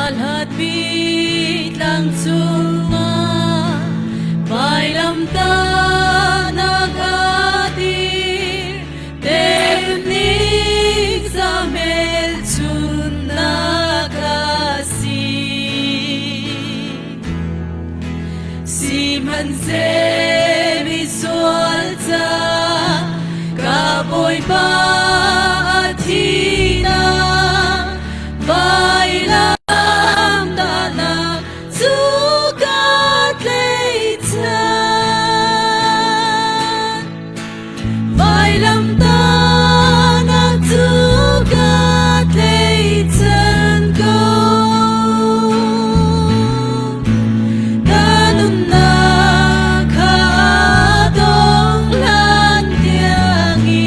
Hlatpi tlang cungah vailamtahnak a dir, temning zamelchunnak a si. Sihmanhseh misual ca ka Bawipa a thihnak vailamtahnak cu ka tlaihchan. Vailamtahnak cu ka tlaihchan ko. Ka nunnak kha dong hlan tiangin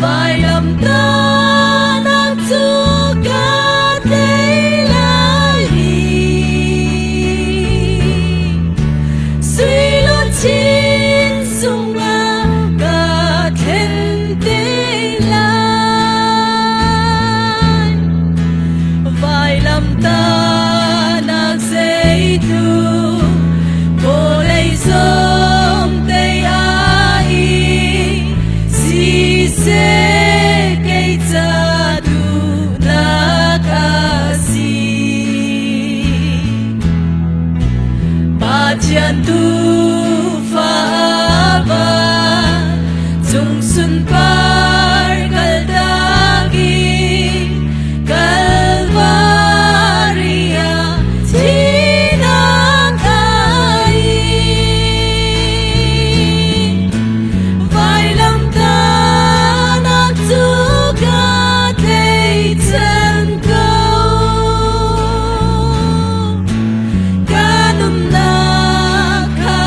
vailamtahnak cu ka tlei lai i sui luchin sungah ka thlen te lai. Vailamtahnak zeitluk vawlei zong tei a ing siseh kei ca duhnak a si. Pathian tuufa van cung sunpar kaltak in Kalvari ah thihnak a ing. Vailamtahnak cu ka tlaihchan ko. Ka nunnak kha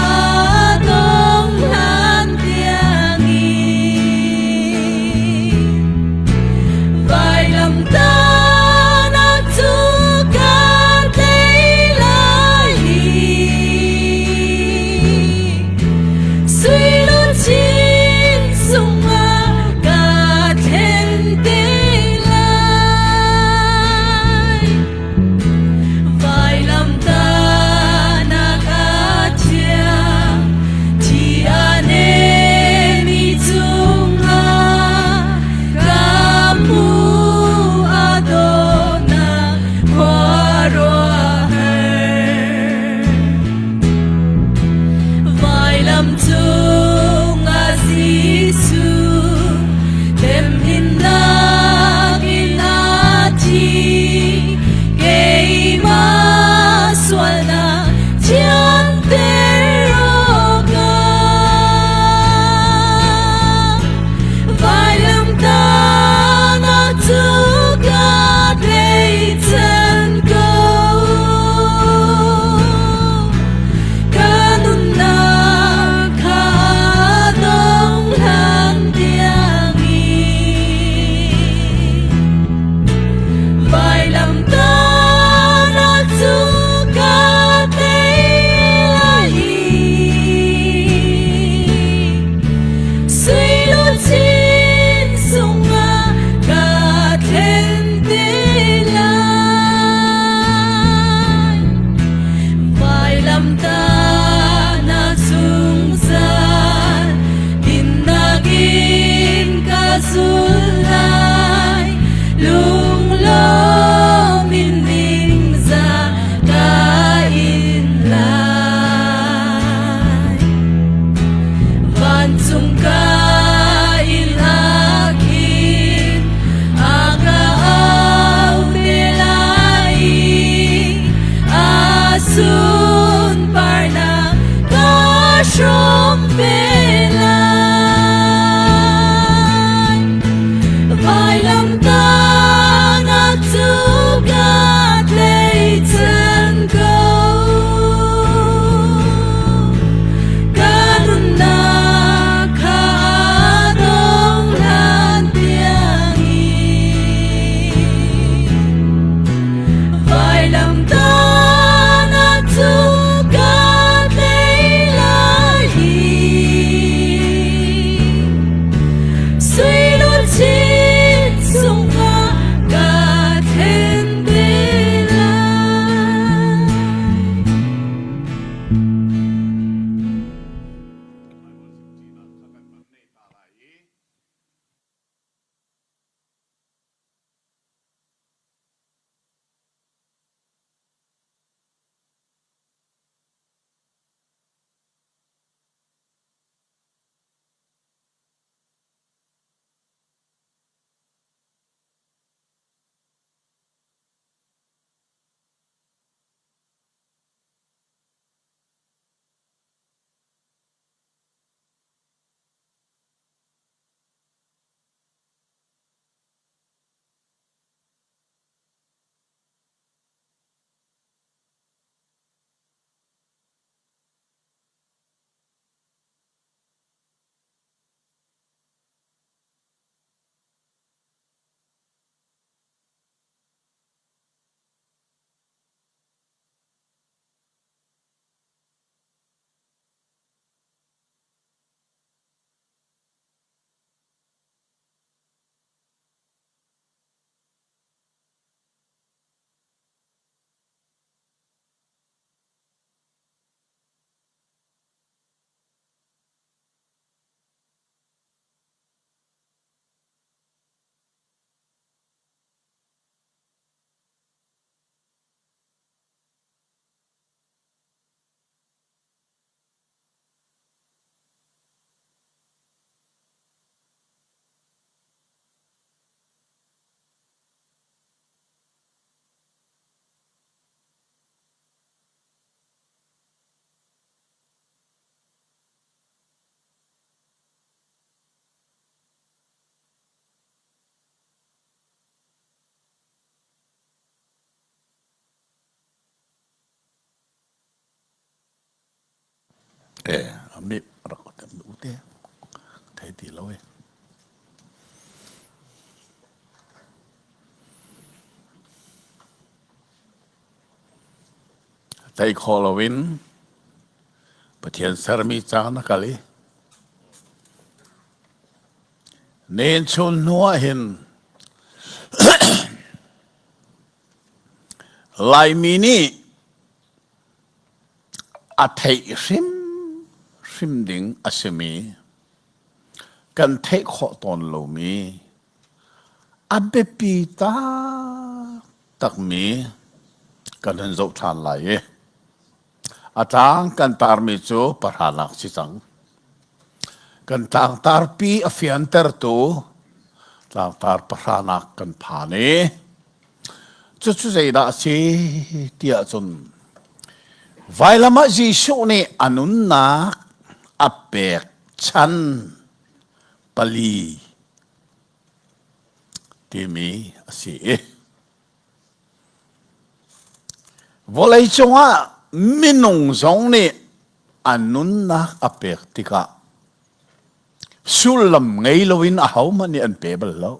E, mi rak ute thei ti lo e. Tei khawh loin Pathian sermi caan a kal i nen chun hnu ah hin Laimi nih a theih hrimhrim ding a simi kan theih khawh tawn lomi a biapi taktakmi kan hun zoh ṭhan lai i a tlang kan tarmi cu pahranak si cang. Kan tlangtarpi a fiantertu tlangtar pahranak kan phan i cucu zeidah a si tiah cun vailam ah Jesuh nih a nunnak a pek chan pali timi a si i vawleicung ah minung zong nih a nunnak a pek tikah sullam ngei loin ahohmanh nih an pe bal lo.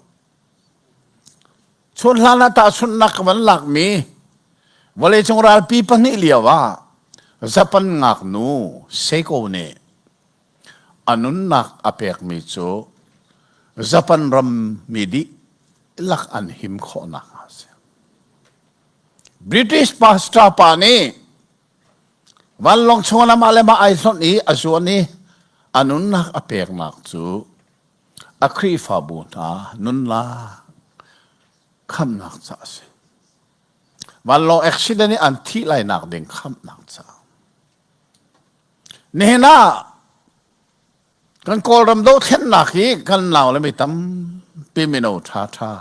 Chun hlan ah tahchunhnak ka van lakmi vawleicung ralpi pahnih lio ah Japan ngaknu Seiko nih A nunnak a pekmi cu Japan ram mi dihlak an him khawh nakhnga a si. British pastor pa nih vanlawng chung ah mah le mah ai hlonh i a zuan i a nunnak a peknak cu a Khrihfabu hna nunnak khamnak ca a si. Vanlawng accident i an thih lainak ding khamnak ca. Nihin ah kan Kawlram dothlennak hi kan nau le mi tampi mino ṭhaṭha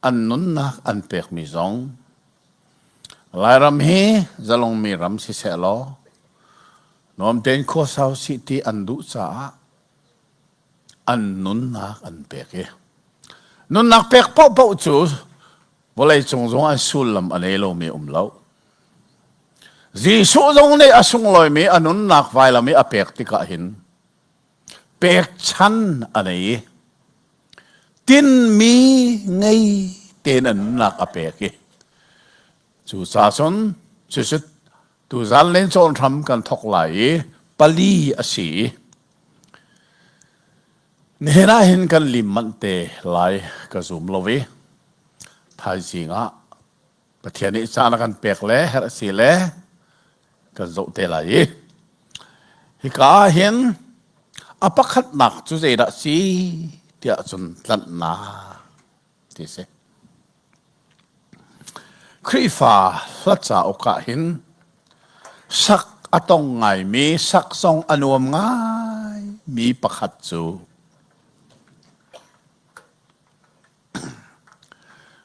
an nunnak an pekmi zong Lairam hi zalongmi ram siseh law nuam tein khuasau sih ti an duh caah an nunnak an pek i nunnak pek paohpaoh cu vawleicung zong an sullam a nei lomi um lo. Jesuh zong nih a sunglawimi a nunnak vailam i a pek tikah hin pekchan a nei i tinmi ngei tein a nunnak a pek i cucaah cun cucu tuzan len cawn hram kan thawk lai i pali a si i nihin ah hin kan lim manh te lai ka zum lo i thaizing ah Pathian nih caan a kan pek le herh si le kan zoh te lai i hika ah hin a pakhatnak cu zeidah si tiah cun tlanhnak ti si. Khrihfa hla cauk ah hin sak a tong ngaimi sak zong a nuam ngaimi pakhat cu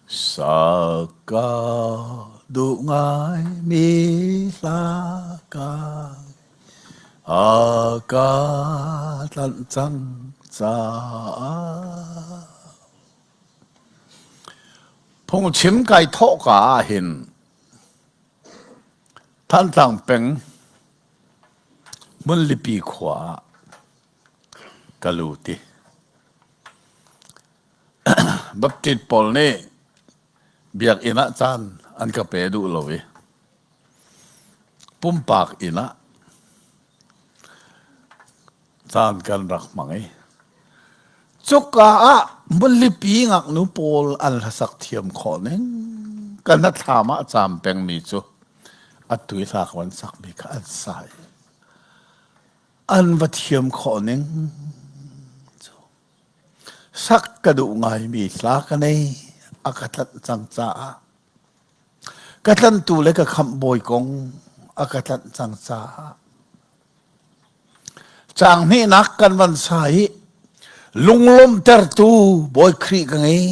Saka duh ngaimi hla ka a ka tlanh cang caah Phungchim kai thawhka ah hin Thantlang peng Hmunlipi khua ah ka lut i Baptist pawl nih biakinn ah caan an ka pe duh lo i pumpak inn ah caan kan rak hmang i cuka ah hmunlipi ngaknu pawl an hlasak thiam khawh ning kan hnathlam ah caam pengmi cu atu i hla ka van sakmi kha an sa i an va thiam khawh ning cu sak ka duh ngaimi hla ka nei a ka tlanh cang caah ka tlanhtu le ka khamh bawi kong a ka tlanh cang caah caang hnihnak kan van sa i lunglawmhtertu Bawi Khrih ka ngei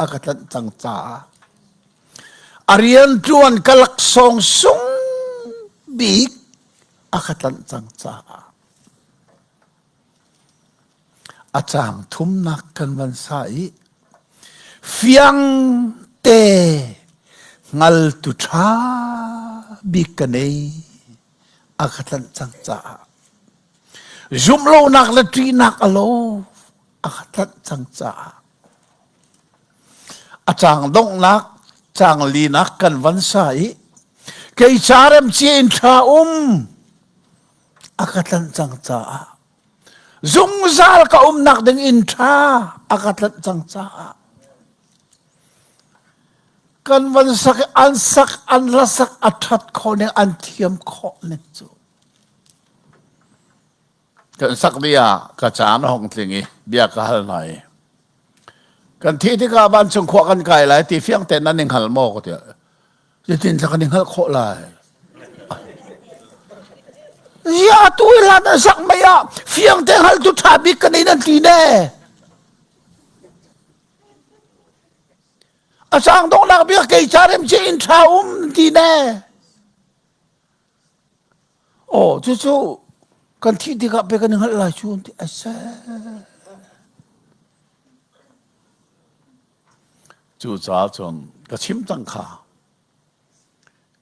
a ka tlanh cang caah a rian ṭuan ka laksawng sung bik a ka tlanh cang caah A caang thumnak kan van sa i fiang te hngaltu ṭha bik ka nei. A ka tlanh cang caah. Zumhlonak le ṭihnak a lo a ka tlanh cang caah. A caang donghnak caang linak kan van sa i kei ca rem cia in ṭha um a ka tlanh cang caah zungzal ka umnak ding inn ṭha a ka tlanh cang caah kan van sak an sak an ra sak a ṭhat khawh ning an thiam khawh ning cu kan sak bia ka caan a hong tling i bia ka hal hna i kan thih tikah vancung khua kan kai lai ti fiang tein nan i hngal maw ka ti Zeitin dah kan i hngalh khawh lai? Ziah atu i hlan an sak mei ah fiang te hngaltu ṭha bik kan ei nan ti ne. A sang donghnak bia kei ca rem che in ṭha um ti ne. Oh, cucu kan thih tikah pe kan i hngalh lai cu ti a si. Cucaah cun ka chim cang kha.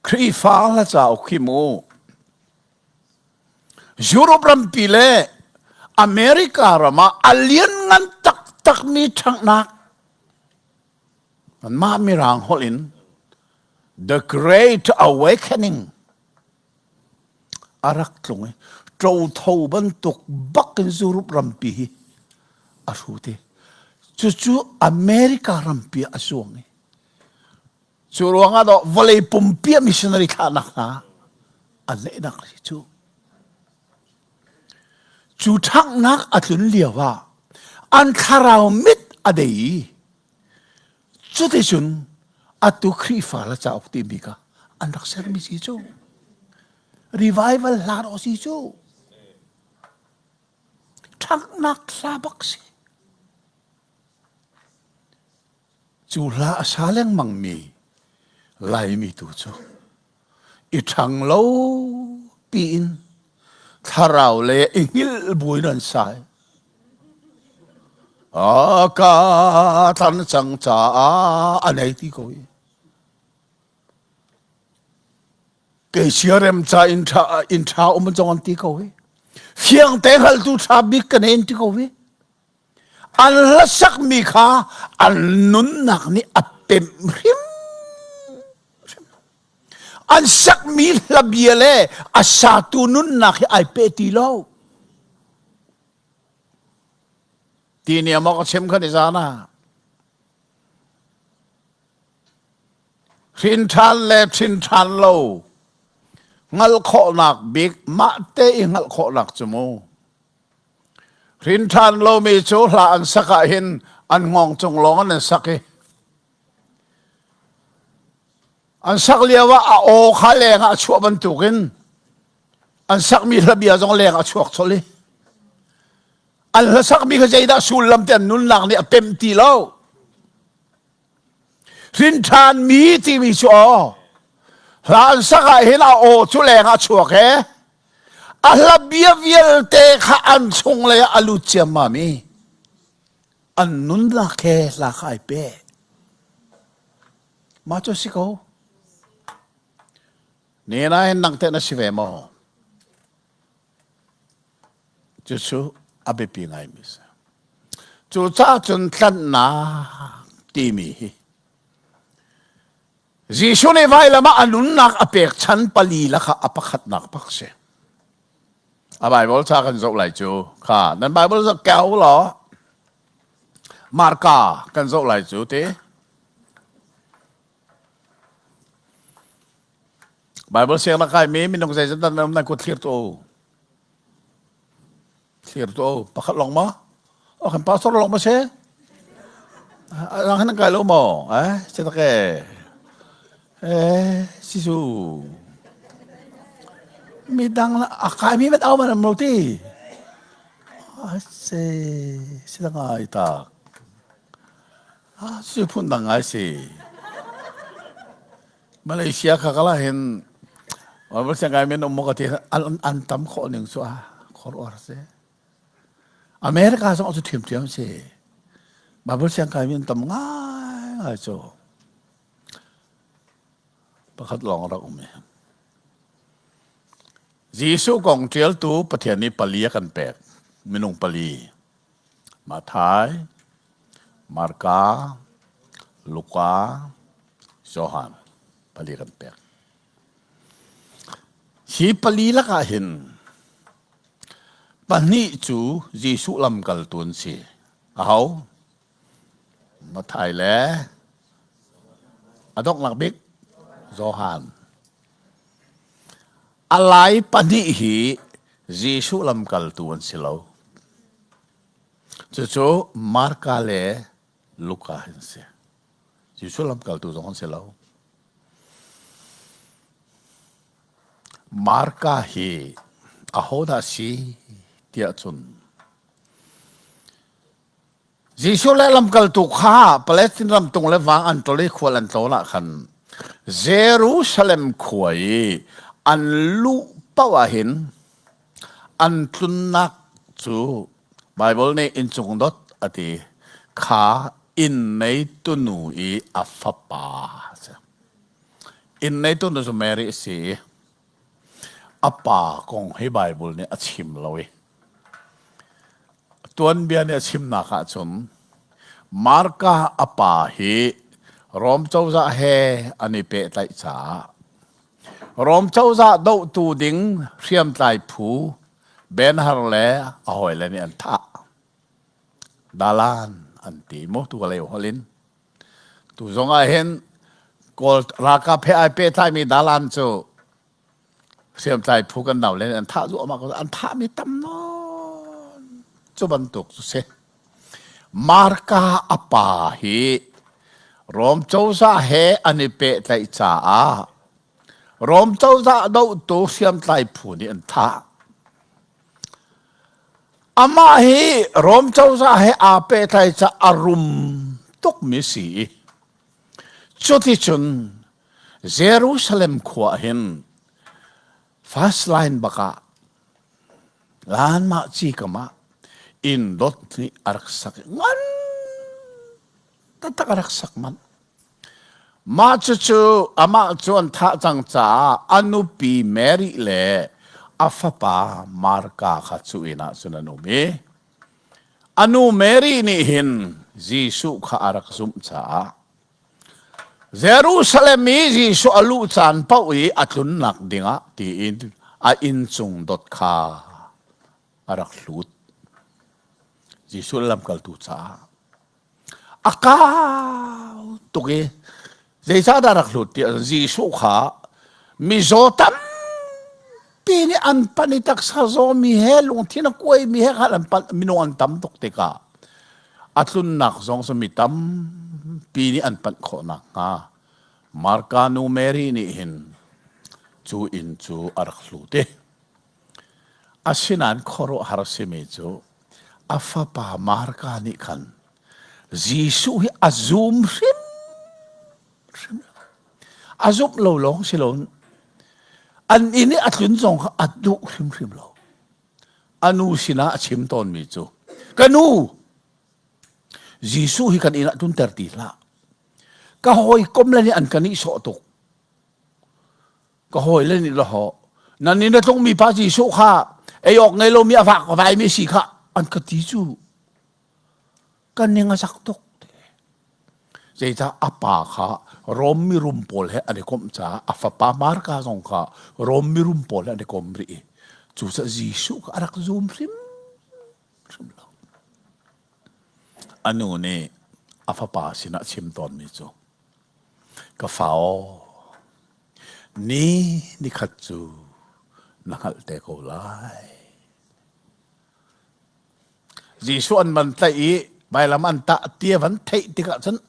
Khrihfa hla cauk hi mu Europe rampi le America ram ah a lianngan taktakmi ṭhanghnak anmah mirang holh in The Great Awakening a rak tlung i ṭotho bantuk bak in Europe rampi hi a hrut i cucu America rampi ah a zuang i cu ruangah dawh vawlei pumpi ah missionary thlahnak hna an neihnak a si cu. Cu ṭhanghnak a tlun lio ah an thlarau mit a dei i Cuticun atu Khrihfa le cauk timi kha an rak sermi si cu. Revival hla rawh si cu. Ṭhanghnak hla bak si. Cu hla a sa lengmangmi Laimi tu cu i ṭhang lo piin thlarau le i hngilh buin an sai. A ka tlan cang caah a nei ti ko i. Kei siarem ca in ṭha in ṭha um zong an ti ko i. Fiang te hngaltu ṭha bik ka nei ti ko i. An hlasakmi kha an nunnak nih a pemh hrim. An sakmi hlabia le a satu nunnak hi ai pe ti lo. Ti nih maw ka chim kha ni zan ah. Hrin ṭhan le hrin ṭhan lo hngalh khawhnak bik mah te i hngalh khawhnak cu mu. Hrin ṭhan lomi cu hla an sak ah hin an hngawng cung lawng an sak i An sak lio ah a aw kha leng ah a chuah bantukin an sakmi hlabia zong leng ah a chuak chol i an hlasakmi kha zeidah sullam te an nunnak nih a pem ti lo. Hrin ṭhanmi timi cu aw hla an sak ah hin a aw cu leng ah a chuak he a hlabia vialte kha an chung lei ah a lut ciammam i an nunnak he hla kha ai pe. Mah cu si ko. Ni nain nang teh na si ve maw? Cucu a biapi ngaimi si. Cucaah cun tlanhnak timi hi Jesuh nih vailam ah a nunnak a pek chan pali lakah a pakhatnak bak si. A Bible ca kan zoh lai cu kha nan Bible zoh kau law Marka kan zoh lai cu ti. Bible siang na kai mi minung zeizat dan um nan kut thlir tu. Thlir tu pakhat long ma? O kan pastor long ma se? Lang han kai lo mo? Eh, se ta ke. Eh, si su. Mi dang la a kai mi met au ma nam lo ti. A se si ta ngai tak. Ah, si phun dang ngai si. Malaysia kha kala hin Bible siang kai men um ka ti an an tam khawh ning cu a khor or si. America zong cu thiam thiam si. Bible siang kai men tam ngai ngai cu. Pakhat lawng rak um i. Jesuh kong ṭialtu Pathian nih pali a kan pek. Minung pali. Matthai, Marka, Luka, Johan pali kan pek. Hi pali lakah hin pahnih cu Jesuh lamkaltu an si. Aho? Matthai le a donghnak bik Johan. A lai pahnih hi Jesuh lamkaltu an si lo. Cucu Marka le Luka an si. Jesuh lamkaltu zong an si lo. Marka hi ahodah si tiah cun Jesuh le lamkaltu kha Palestine ram tung le vang an ṭol i khual an tlawn ah khan Jerusalem khua i an luh paoh ah hin an tlunnak cu Baibal nih inncung dot a ti kha inn neitu nu i a fapa a si. Inn neitu nu cu Mary a si i a pa kong hi Baibal nih a chim lo i Tuanbia nih a chimnak ahcun Marka a pa hi Rom cozah he an i pehtlaih caah Rom cozah dohtu ding hriamtlai phu Ben-Hur le a hawile nih an thah. Dalan an ti mu tu lei holh in. Tu zong ah hin Kawl ralkap he ai pehtlaimi dalan cu hriamtlai phu kan nau le an thah zuahmah ko an thahmi tam nawn cu bantuk cu si Marka a pa hi Rom cozah he an i pehtlaih caah Rom cozah dohtu hriamtlai phu nih an thah Amah hi Rom cozah he aa pehtlai caah a rum tukmi si i cuticun Jerusalem khua hin first line bak ah lanmah ci kam ah inn dot nih a rak sak i ngan taktak a rak sak manh. Mah cucu amah cu an thah cang caah a nupi Mary le a fapa Marka kha cu inn ah cun an um i a nu Mary nih hin Jesuh kha a rak zumh caah Jerusalem i Jesuh a luh caan paoh i a tlunnak dingah tiin a inncung dot kha a rak hlut. Jesuh lamkaltu caah a kau tuk i zeicahdah rak hlut tiah Jesuh kha mizaw tampi nih an pan i taksa zawmi he lungthin a kuaimi he khan an pan minung an tam tuk tikah A tlunnak zong cu mi tampi nih an panh khawh nakhnga Marka nu Mary nih hin cu inn cu a rak hlut i asinain khuaruahhar a simi cu a fapa Marka nih khan Jesuh hi a zum hrimhrim lo. A zumh lo lawng si loin an inn i a tlun zong kha a duh hrimhrim lo. A nu sinah a chim tawnmi cu ka nu Jesuh hi kan inn ah tlunter ti hlah ka hawikom le nih an ka nihsawh tuk ka hawile nih laho nan inn a tlungmi pa Jesuh kha ei awk ngei lomi a vak a vaimi si kha an ka ti cu Kan ning a zak tuk. Zeicah a pa kha Rom mirum pawl he an i komh caah a fapa Marka zong kha Rom mirum pawl he an i kom rih i cucaah Jesuh kha a rak zum hrimhrim lo. A nu nih a fapa sinah a chim tawnmi cu ka fa aw ni nikhat cu na hngalh te ko lai. Jesuh an van tlaih i vailam an tah ti a van theih tikah cun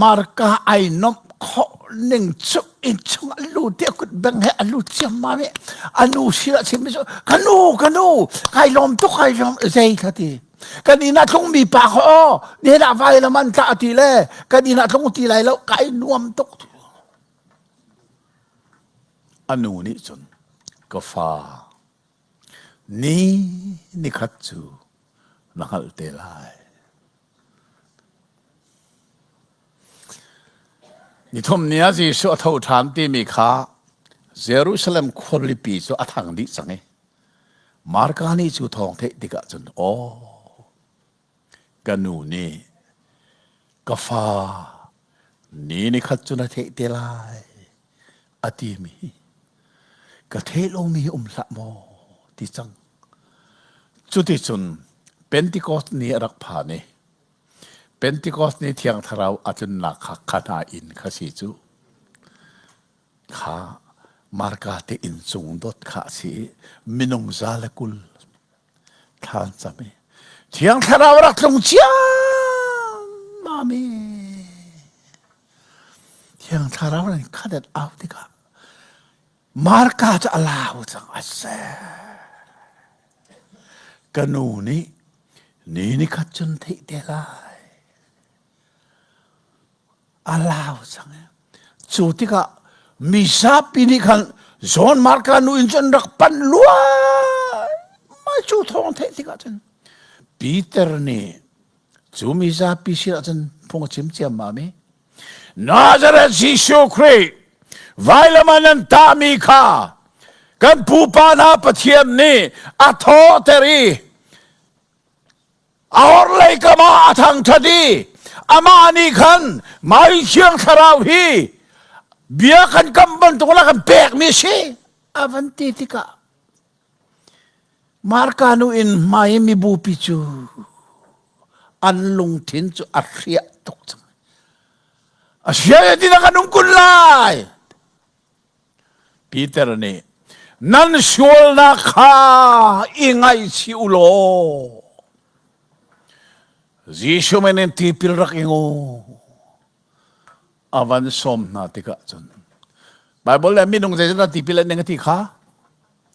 Marka ai nomh khawh ning cu inn chung a lut i a kut beng he a lut ciammam i a nu sinah chimmi cu ka nu ka nu kai lawm tuk kai lawm zei kha ti kan inn ah tlungmi pa kha aw nihin ah vailam an tah ti le kan inn ah tlung ti lai lo kai nuam tuk a nu nih cun ka fa Ni nikhat cu na hngalh te lai. Nithum ni ah Jesuh a tho ṭhan timi kha Jerusalem khualipi cu a thang dih cang i Marka nih cu thawng theih tikah cun aw ka nu nih ka fa ni ni khat cu na theih te lai a timi ka theih lomi um hlah maw ti cang. Cuticun Pentecost ni a rak phan i Pentecost ni Thiang Thlarau a tlunnak kha kha hna inn kha si cu. Kha Marka te inn cung dot kha a si i minung za le 20 thla an cam i Thiang Thlarau a rak tlung ciammam i Thiang Thlarau in khadet au tikah Marka cu a lau cang a si. Ka nu nih ni ni khat cun theih te lai. A lau cang. Cu tikah mizapi nih khan John Marka nu in cun rak panh luai. Mai cu thawng theih tikah cun Peter nih cu mizapi sinah cun phung a chim ciammam i Nazareth Jesuh Khrih vailam ah nan tahmi kha kan pupa hna Pathian nih a thawhter i a orhlei kam ah a thangṭhat i amah nih khan mai Thiang Thlarau hi bia kan kam bantuk la kan pekmi a si a van ti tikah Marka nu in hmai mibupi cu an lungthin cu a hriah tuk cang. A hriah ti na kan um kun lai. Peter nih nan sualnak kha i ngaihchih u law Jesuh min in tipil rak ing u. A van sawm hna tikah cun Bible le minung zeizat tipil an ing a ti kha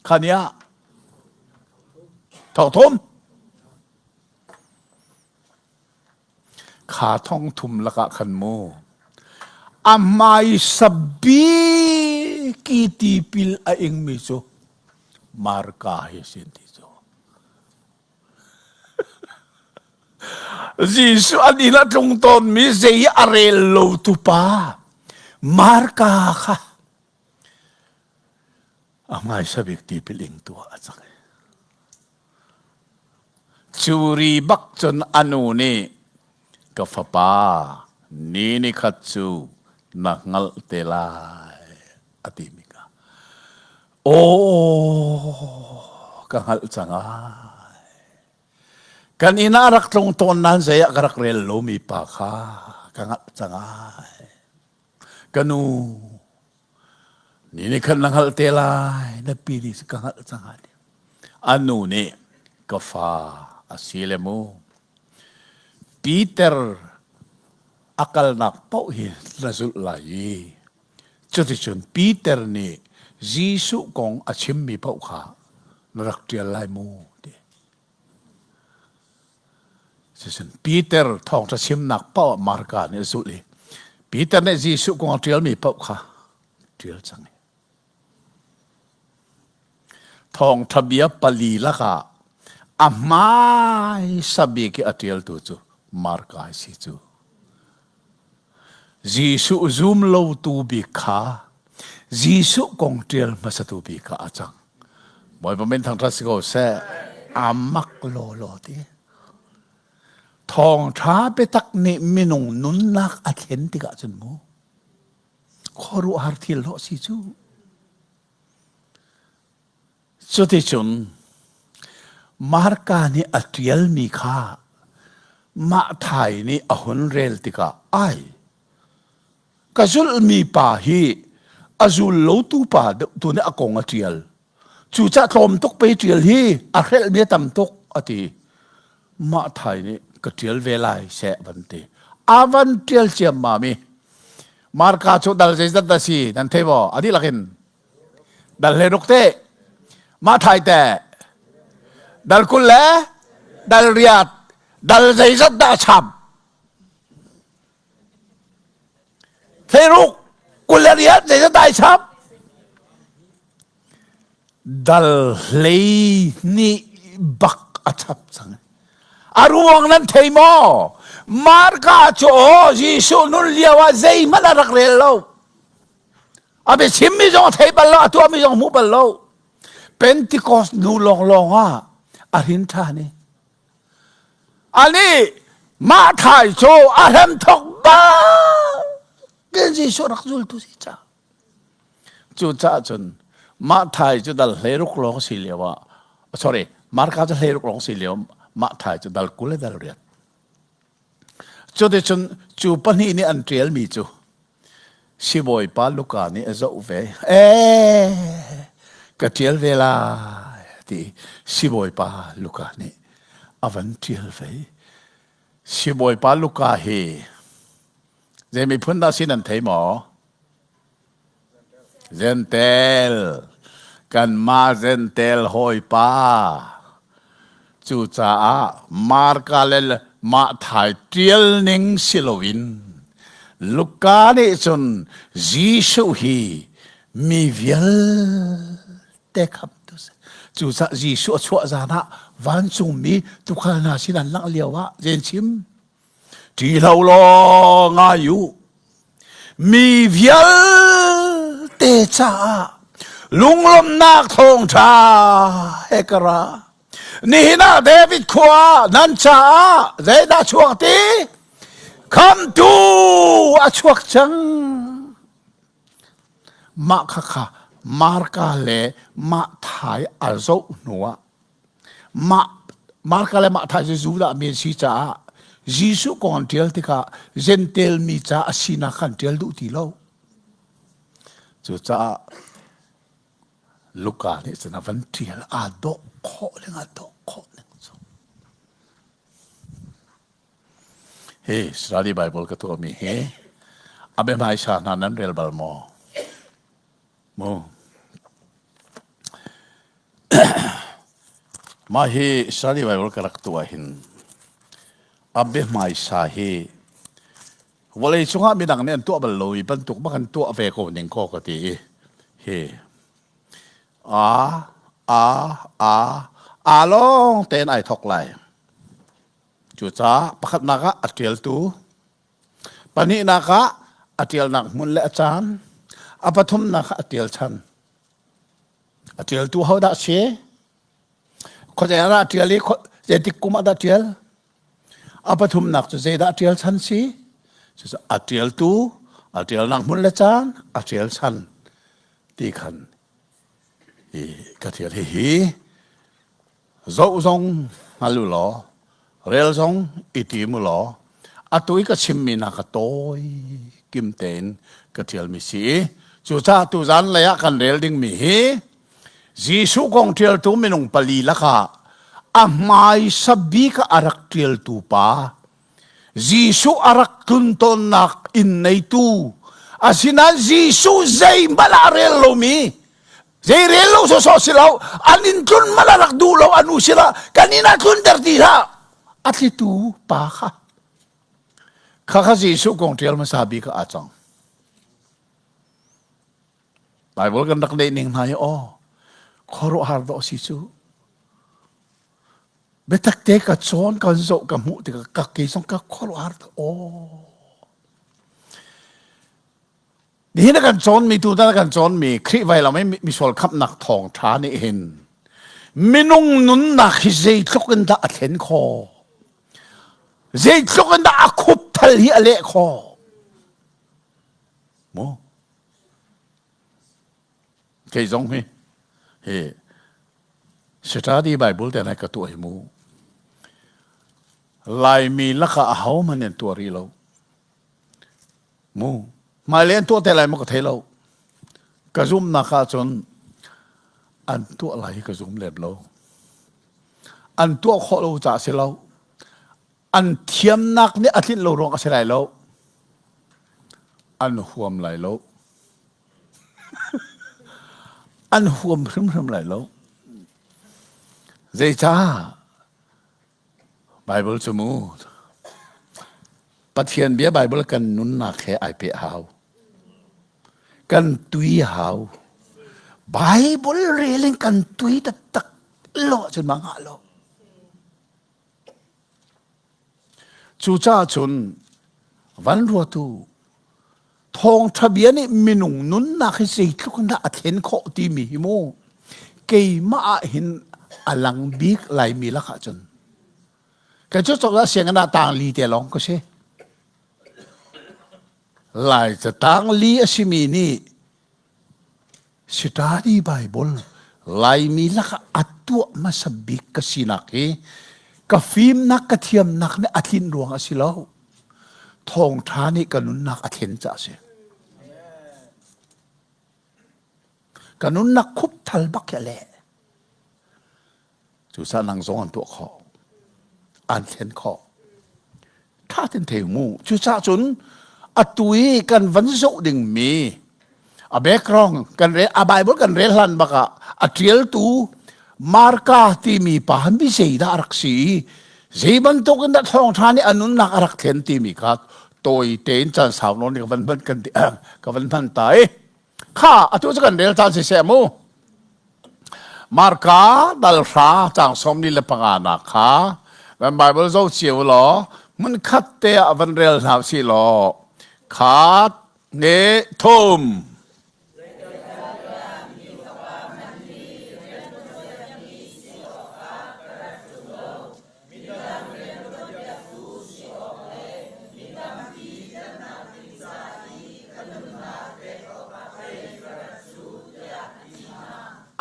kha ni ah thawngthum kha thongthum lakah khan mu a hmaisa bik i tipil a ingmi cu Marka hi a si an ti cu. Jesuh an inn a tlung tawnmi zei a rel lo tu pa Marka kha a hmaisa bik tipil ingtu ah a cang. Cu ri bak cun a nu nih ka fapa ni ni khat cu na hngalh te lai a timi kha aw ka hngalh cang ai kan inn ah rak tlung tawn nain zei ah ka rak rel lomi pa kha ka hngalh cang ai ka nu Ni nih khan na hngalh te lai, na pi nih ka hngalh cang a ti. A nu nih ka fa a si le mu. Peter a kalnak paoh hi na zulh lai i cuticun Peter nih Jesuh kong a chimmi paoh kha na rak ṭial lai mu ti. Cucun Peter thawngṭha chimnak paoh ah Marka nih a zulh i Peter nih Jesuh kong a ṭialmi paoh kha ṭial cang. Thawngṭha bia pali lakah a hmaisa bik i a ṭialtu cu Marka a si cu. Jesuh zum lotu bik kha Jesuh kong ṭial hmasatu bik kha a cang. Bawipa min thangṭhat si ko seh. A mak lawlaw ti. Thawngṭha biatak nih minung nunnak a thlen tikah cun mu khuaruahhar thil hlawh si cu. Cuticun Marka nih a ṭialmi kha mah thai nih a hun rel tikah ai ka zulhmi pa hi a zul lotu pa deuh tu nih a kong a ṭial. Cucah tlawm tuk pei ṭial hi a hrelhmi a tam tuk a ti. Mah thai nih ka ṭial ve lai seh van ti. A van ṭial ciammam i Marka cu dal zeizat dah si nan thei maw? A dihlak in dal hle ruk te mah thai te dal 20 le dal riat dal zeizat dah cham thleiruk 20 le riat zeizat dah ai chap dal 12 bak a chap cang a ruang nan thei maw Marka cu aw Jesuh nun lio ah zeihmanh a rak rel lo. A biachimmi zong a thei bal lo, a tuahmi zong a hmu bal lo. Pentecost nu lawnglawng ah a hrin ṭhan i ani mah thai cu a hrem thok bak in Jesuh rak zultu si ca. Cucaah cun mah thai cu dal 16 lawng si lio ah sorry Marka cu 16 lawng si lio mah thai cu dal 20 le dal riat. Cuticun cu pahnih nih an ṭialmi cu sibawipa Luka nih a zoh ve. Ee, ka ṭial ve lai ti sibawipa Luka nih a van ṭial ve. Sibawipa Luka hi zei miphun dah si nan thei maw? Zentel, kanmah Zentel hawipa. Cucaah Marka le Matthai ṭial ning si loin Luka nih cun Jesuh hi mi vialte khamtu si. Cucaah Jesuh a chuah zan ah vancungmi tuukhal hna sin an langh lio ah zei an chim? Ṭihlo law ngai u. Mi vialte caah lunglawmhnak thawngṭha he ka ra. Nihin ah David khua nan caah zeidah chuak ti? Khamtu a chuak cang. Mah khakha Marka le Matthai a zoh hnuah Mah Marka le Matthai cu Judah mi an si caah Jesuh kong an ṭial tikah Jentail mi ca a sinak kha an ṭial duh ti lo. Cucaah Luka nih cun a van ṭial aa dawh khawh ning aa dawh khawh ning cu. Hi Study Bible ka tuahmi hi a biahmaisa hna nan rel bal maw? Mu. Mah hi Study Bible ka rak tuah hin a biahmaisa hi vawlei cungah midang nih an tuah bal lo i bantuk bak an tuah ve ko ning ko ka ti i hi a a a a lawng tein ai thok lai. Cucaah pakhatnak ah a ṭialtu Pahnihnak ah a ṭialnak hmun le a caan. A pathumnak ah a ṭial chan. A ṭialtu hodah si? Khuazei ah dah ṭial i zeitik kum ah dah ṭial? A pathumnak cu zeidah ṭial chan si? Cucu a ṭialtu, a ṭialnak hmun le caan, a ṭial chan ti khan hi ka ṭial. Hihi Zoh zong hngal u law, rel zong i tim u law, atu i ka chimmi hna kha tawi kim tein ka ṭialmi si i cucaah tuzan lei ah kan rel dingmi hi Jesuh kong ṭialtu minung pali lakah a hmaisa bik ah a rak ṭialtu pa Jesuh a rak tlun tawnnak inn neitu asinain Jesuh zeihmanh ah a rel lomi Zei rel lo sawsawh si lo, an in tlun man a rak duh lo anu sila kan inn ah tlunter ti hlah. A tlitu pa kha. Kha kha Jesuh kong ṭial hmasa bik ah aa cang. Bible kan rak neih ning hna hi aw khuaruahhar dawh si cu. Biatak te ka cawn kan zoh ka hmuh tikah ka ke zong ka khuaruahhar aw. Nihin a kan cawnmi tutan a kan cawnmi Khrih vailam i misual khamhnak thawngṭha nih hin minung nunnak hi zeitluk in dah a thlen khawh? Zeitluk in dah a khupthal hi a leh khawh? Mu? Kei zong hi hi study Bible te nai ka tuah hi mu. Laimi lakah ahohmanh an tuah rih lo. Mu hmailei an tuah te lai maw ka thei lo. Ka zumnak ahcun an tuah lai hi ka zum lem lo. An tuah khawh lo caah si lo. An thiamnak nih a tlinh lo ruang a si lai lo. An huam lai lo. An huam hrimhrim lai lo. Zeicah? Bible cu mu Pathian bia Bible kan nunnak he ai peh hau. Kan tui hau. Bible rel in kan tui taktak lo ahcun ma ngah lo. Cucaah cun van ruatu. Thawngṭha bia nih minung nunnak hi zeitluk in dah a thlen khawh timi hi mu keimah ah hin a lang bik Laimi lakah cun. Kei cu cozah sianginn ah tang li te lawng ka si. Lai catang li a simi nih Study Bible Laimi lakah a tuah hmasa bik ka sinak hi ka fimnak ka thiamnak nih a tlin ruang a si lo. Thawngṭha nih ka nunnak a thlen caah a si. Ka nunnak khupthal bak hi a leh. Cucaah nang zong an tuah khawh. An thlen khawh. Tha ten thei mu. Cucaah cun atu i kan van zoh dingmi a background kan rel a Bible kan rel hlan bak ah a ṭialtu Marka timi pa han bi zeidah a rak si i zei bantuk in dah thawngṭha nih a nunnak a rak thlen timi kha tawi tein caan sau nawn ka van hman kan ka van hman ta i Kha atu cu kan rel caan siseh mu. Marka dal hra cang sawm ni le panga nak kha van Bible zo cio law hmun khat te ah van rel hna si law khat ne thum.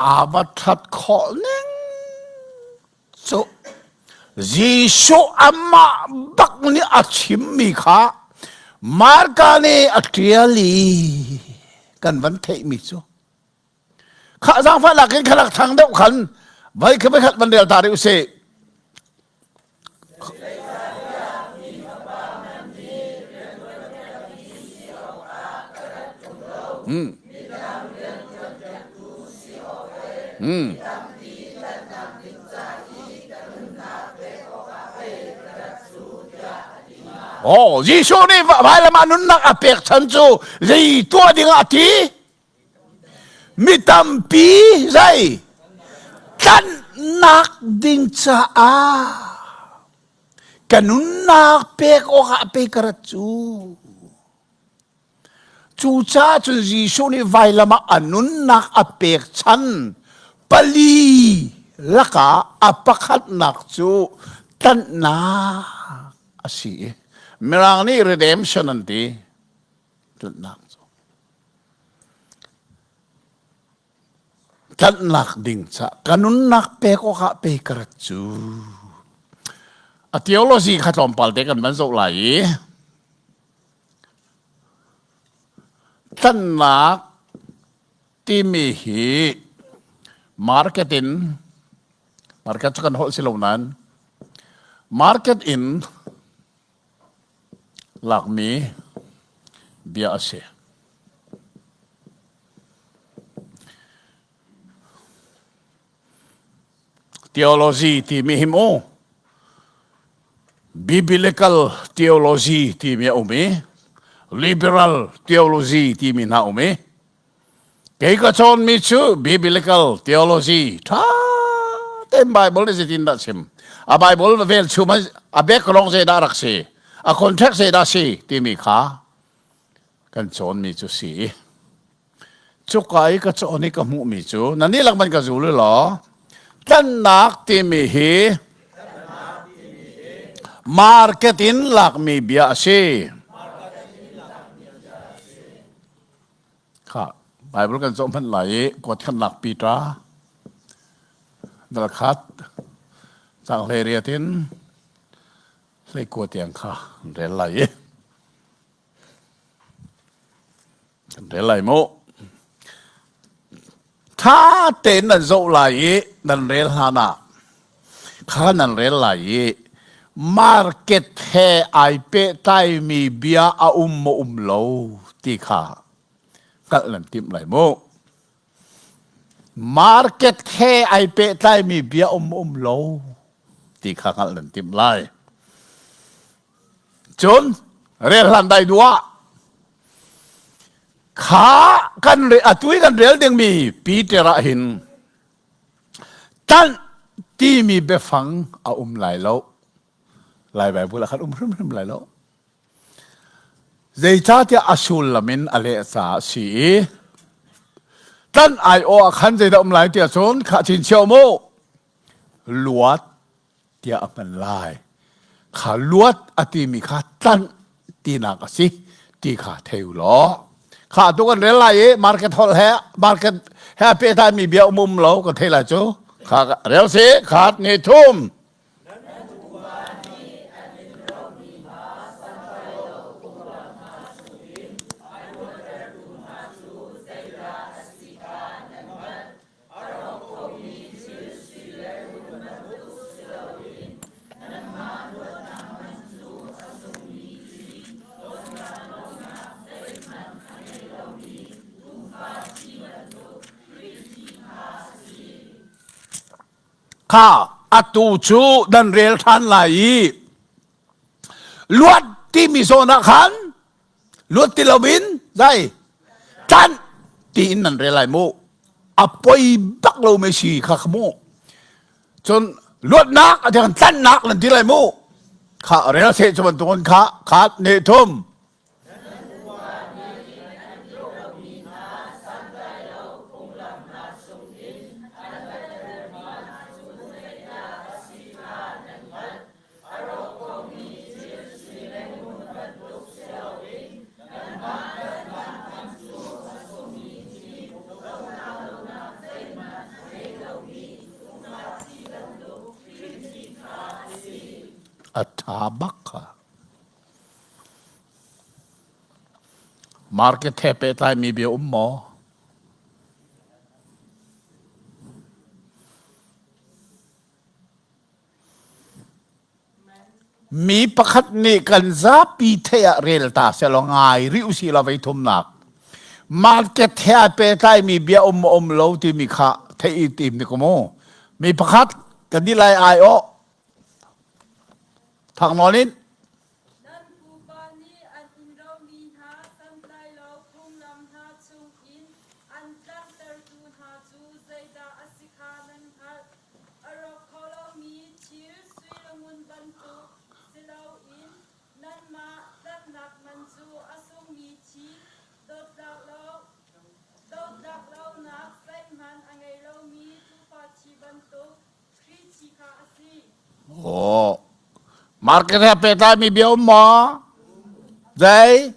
Aa va ṭhat khawh ning cu Jesuh amah bak nih a chimmi kha Marka nih a ṭial i kan van theihmi cu Khah zaangfahnak in khalak thang deuh khan vai kha khat van rel ta rih usih. Hmm. Hmm. Oh, Jesuh nih vailam ah nunnak a pek chan cu zei tuah ding ah a ti? Mi tampi zei tlanhnak ding caah ka nunnak pek awkah pei ka rat cu. Cucaah cun Jesuh nih vailam ah a nunnak a pek chan pali lakah a pakhatnak cu tlanhnak a si i Mirang nih redemption an ti. Tlanhnak cu. Tlanhnak ding ca ka nunnak pek awkah pei ka rat cu. A theology kha tlawmpal te kan van zoh lai i tlanhnak timi hi market in market cu kan holh si lo nain market in lakmi bia a si. Theology timi hi mu Biblical theology timi a um i liberal theology timi hna um i Kei ka cawnmi cu biblical theology ṭha tein Bible nih zeitin dah chim a Bible velchum a background zeidah rak si a context zeidah si timi kha kan cawnmi cu si cuka i ka cawn i ka hmuhmi cu nan dihlak man ka zul law tlannak timi hi market in lakmi bia a si Kha Bible kan zoh hmanh lai i kuatkhannak Peter dal khat cang hlei riat in hlei kua tiang kha kan rel lai i kan rel lai mu. Ṭha tein nan zoh lai i nan rel hlan ah kha nan rel lai i market he ai pehtlaimi bia a um maw um lo ti kha hngalh nan timh lai mu. Market he ai pehtlaimi bia um maw um lo ti kha hngalh nan timh lai. Cun rel hlan dai duah kha kan re atu i kan rel dingmi Peter ah hin tanh timi biafang a um lai lo. Lai Bible ah khan um hrimhrim lai lo. Zeicahtiah a sullam in a leh caah a si i tlanh aiawh ah khan zeidah um lai tiah cun khah chinchin mu luat tiah a hman lai. Kha luat a timi kha tlanh tinak a si ti kha thei u law. Kha tu kan rel lai i market holh he market he a pehtlaimi bia um um lo kan thei lai cu. Kha rel si khat ni thum. Kha atu cu nan rel ṭhan lai i luat timi zawn ah khan luat ti loin zai tlanh tiin nan rel lai mu a poi bak lo mi si kha kha mu cun luatnak a kan tlanhnak nan ti lai mu kha rel se cu bantukin kha khat ne thum A ṭha bak kha. Market he pehtlaimi bia um maw? Mi pakhat nih kan zapi theih ah rel ta selaw ngai rih usih law vei thumnak. Market he aa pehtlaimi bia um maw um lo timi kha theih i tim ni ko mu. Mi pakhat kan nih lai ai awh thang nawn in Nan pupa nih an in romi hna santlai lo phunglam hna chungin an tlanhtertu hna cu zeidah a si kha nan hngalh. A rawk kho lomi thil sui le ngun bantuk si loin nanmah tlanhnak man cu a sungmi thi dotlak lo dotlak lonak zeihmanh a ngei lomi tuufa thi bantuk Khrih thi kha a si. Oh. Market he pehtlaimi bia um maw? Zei?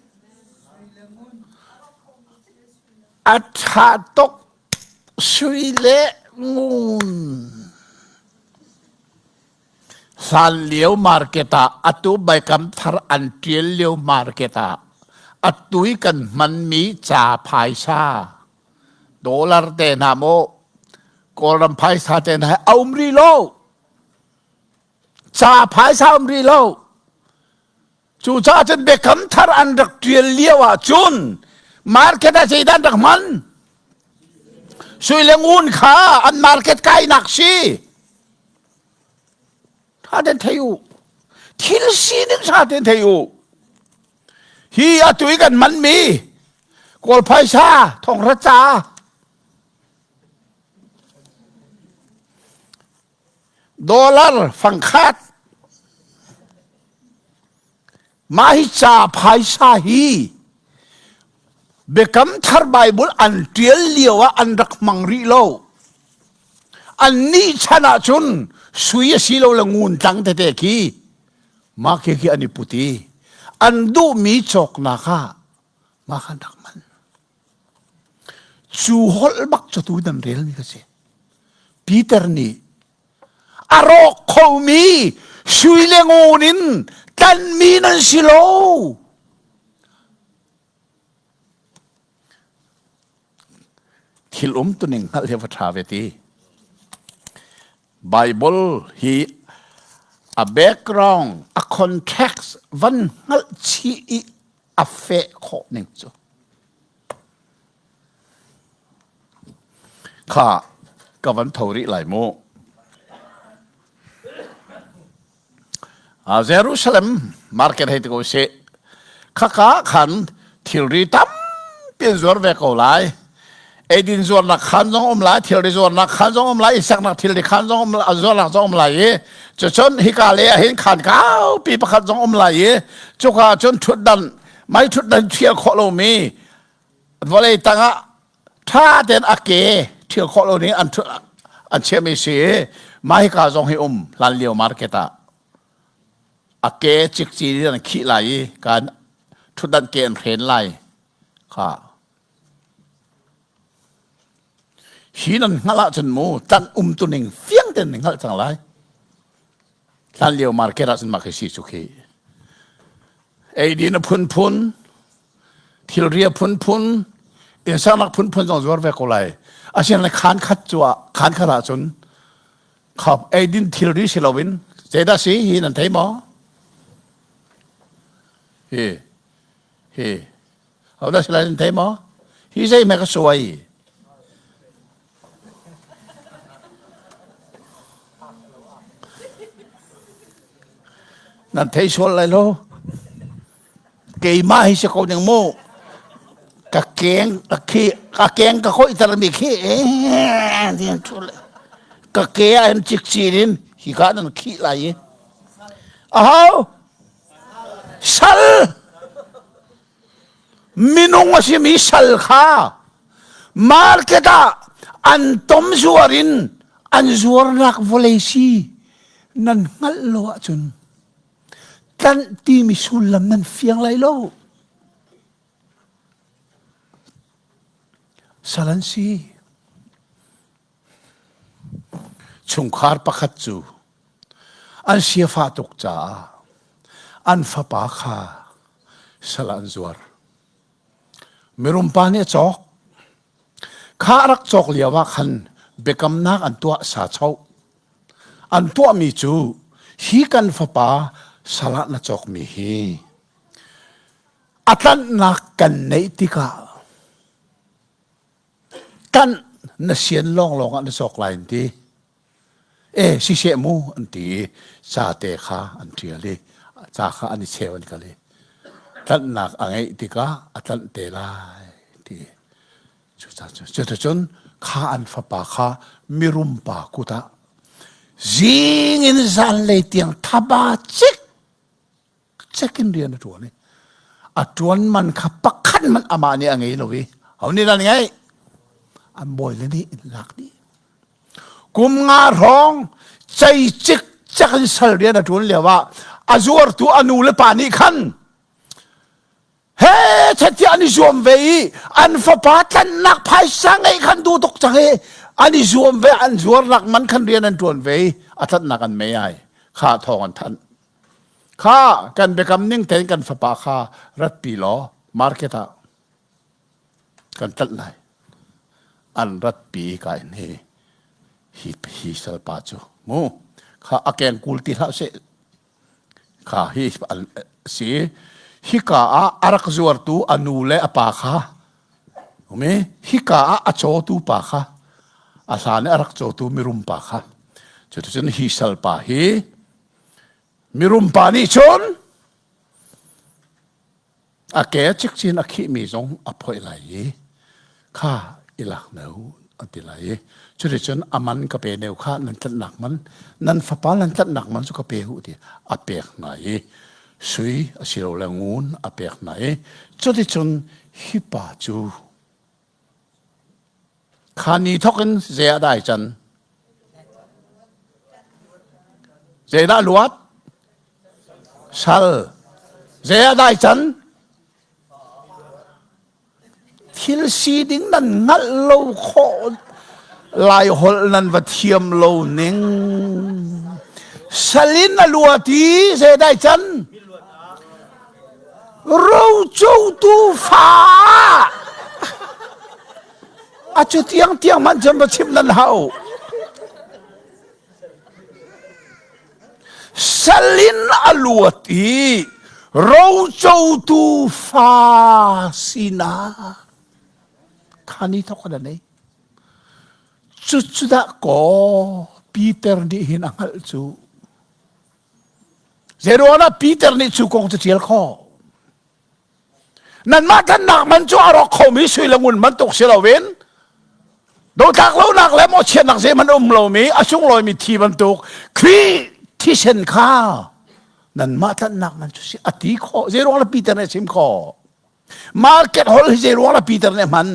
A ṭha tuk sui le ngun. Hlan lio market ah atu Biakam Thar an ṭial lio market ah atu i kan hmanmi ca phaisa dollar te hna maw Kawlram phaisa te hna a um rih lo. Ca phaisa um rih lo. Cucaah cun biakam thar an rak ṭial lio ah cun market ah zeidah an rak hman? Sui le ngun kha an market kainak si. Ṭha ten thei u. Thil sining ṭha ten thei u. Hi atu i kan manmi Kawl phaisa thonghra ca Dollar fangkhat mah hi ca phaisa hi Biakam Thar Bible an ṭial lio ah an rak hmang rih lo. An nih chan ah cun sui a si lo le ngun tlang tete khi mah khi khi an i put i an duhmi cawknak ah mah khan rak man. Cu holh bak cu tu nan relmi ka si. Peter nih a rawk khomi sui le ngun in tlanmi nan si lo. Thil umtuning hngalh hi va ṭha ve ti. Bible hi a background, a context van hngalh chih i a feh khawh ning cu. Kha ka van tho rih lai mu. Jerusalem market hei ti ko sih. Khaka khan thilri tampi an zuar ve ko lai. Eidin zuarnak khan zong um lai, thilri zuarnak khan zong um lai, isaknak thilri khan zong um zuarnak zong um lai i cucun hika le ah hin khan kaupi pakhat zong um lai i cuka cun ṭhutdan. Mai ṭhutdan ṭhial khawh lomi vawlei tangah ṭha tein a ke ṭhial khawh lo ning an an chiahmi si i mah hika zong hi um hlan lio market ah a ke cikci in an khih lai i kan ṭhutdan ke an hren lai kha hi nan hngalh ahcun mu tan um tu ning fiang tein nan hngalh cang lai hlan lio market ah cun mah khi si cu khi eidin a phunphun thilri a phunphun innsaknak phunphun zong zuar ve ko lai asinain khaan khat cu ah khaan khat ahcun khap eidin thilri si loin zeidah si hi nan thei maw hi hi hodah si lai nan thei maw hi zei hme ka suai Nan thei sual lai lo. Keimah hi si ko ning mu. Ka keng ka khi ka keng ka khoi tar mi khi eh thu le ka ke ah hin cikcin in hi ka nan khih lai i ahau sal Minung a simi sal kha market ah an tom zuar in an zuarnak vawlei si nan hngalh lo ahcun tlanh timi sullam nan fiang lai lo. Sal an si. Chungkhar pakhat cu an siafah tuk caah an fapa kha sal ah an zuar. Mirum pa nih a cawk. Kha a rak cawk lio ah khan biakamnak an tuah sachoh. An tuahmi cu hi kan fapa sal ah na cawkmi hi a tlanhnak kan neih tikah Tanh na sian lawnglawng ah na cawk lai an ti. E siseh mu an ti i ca te kha an ṭial i ca kha an i cheu an kal i tlanhnak a ngeih tikah a tlanh te lai ti. Cuticun kha an fapa kha mirum pa kut ah zing in zanlei tiang thaba cik cek in rian a ṭuan i a ṭuan man kha pakhat man amah nih a ngei lo i ho nih dah ngeih an bawi le nih in lak dih kum nga hrawng cei cik cek in sal rian a ṭuan lio ah a zuartu a nu le pa nih khan he chatiah an i zuam ve i an fapa tlannak phaisa ngeih khan duh tuk cang i an i zuam ve an zuarnak man khan rian an ṭuan ve i a tlannak an mei ai kha thawng an thanh Kha kan biakam ning tein kan fapa kha ratpi law market ah kan tlanh lai. An ratpi ka in hi hi hi salpa cu mu kha a keng kul ti hlah seh kha hi si hika ah a rak zuartu a nu le a pa kha umi hika ah a cawtu pa kha a hlan i a rak cawtu mirum pa kha cuticun hi salpa hi Mirum pa nih cun a ke cikcin a khihmi zong a phoih lai i kha i lak ne u an ti lai i cuticun a man ka pe ne kha nan tlanhnak man nan fapa nan tlanhnak man cu ka pe u ti a pek hna i sui asilole ngun a pek hna i cuticun hi pa cu Kha ni thawk in zei ah dah ai can? Zeidah luat? Sal. Zei ah dah ai can? Thil si ding nan hngalh lo khawh lai holh nan va thiam lo ning. Salin a luat i zei dah ai can? Rocotu fa a cu tiang tiang man cun va chim nan hau salin a luat i rocotu fa sinak kha ni thok an nei cucu dah kaw Peter nih hin a hngalh cu Zeiruangah Peter nih cu kong cu ṭial khawh? Nanmah tlannak man cu a rawk khomi sui le ngun bantuk si loin dotlak lonak le mawhchiatnak zeihmanh um lomi a sunglawimi thi bantuk Khrih thisen kha Nanmah tlanhnak man cu si a ti khawh. Zei ruang la Peter nih a chim khawh? Market holh hi zei ruang la Peter nih a hman?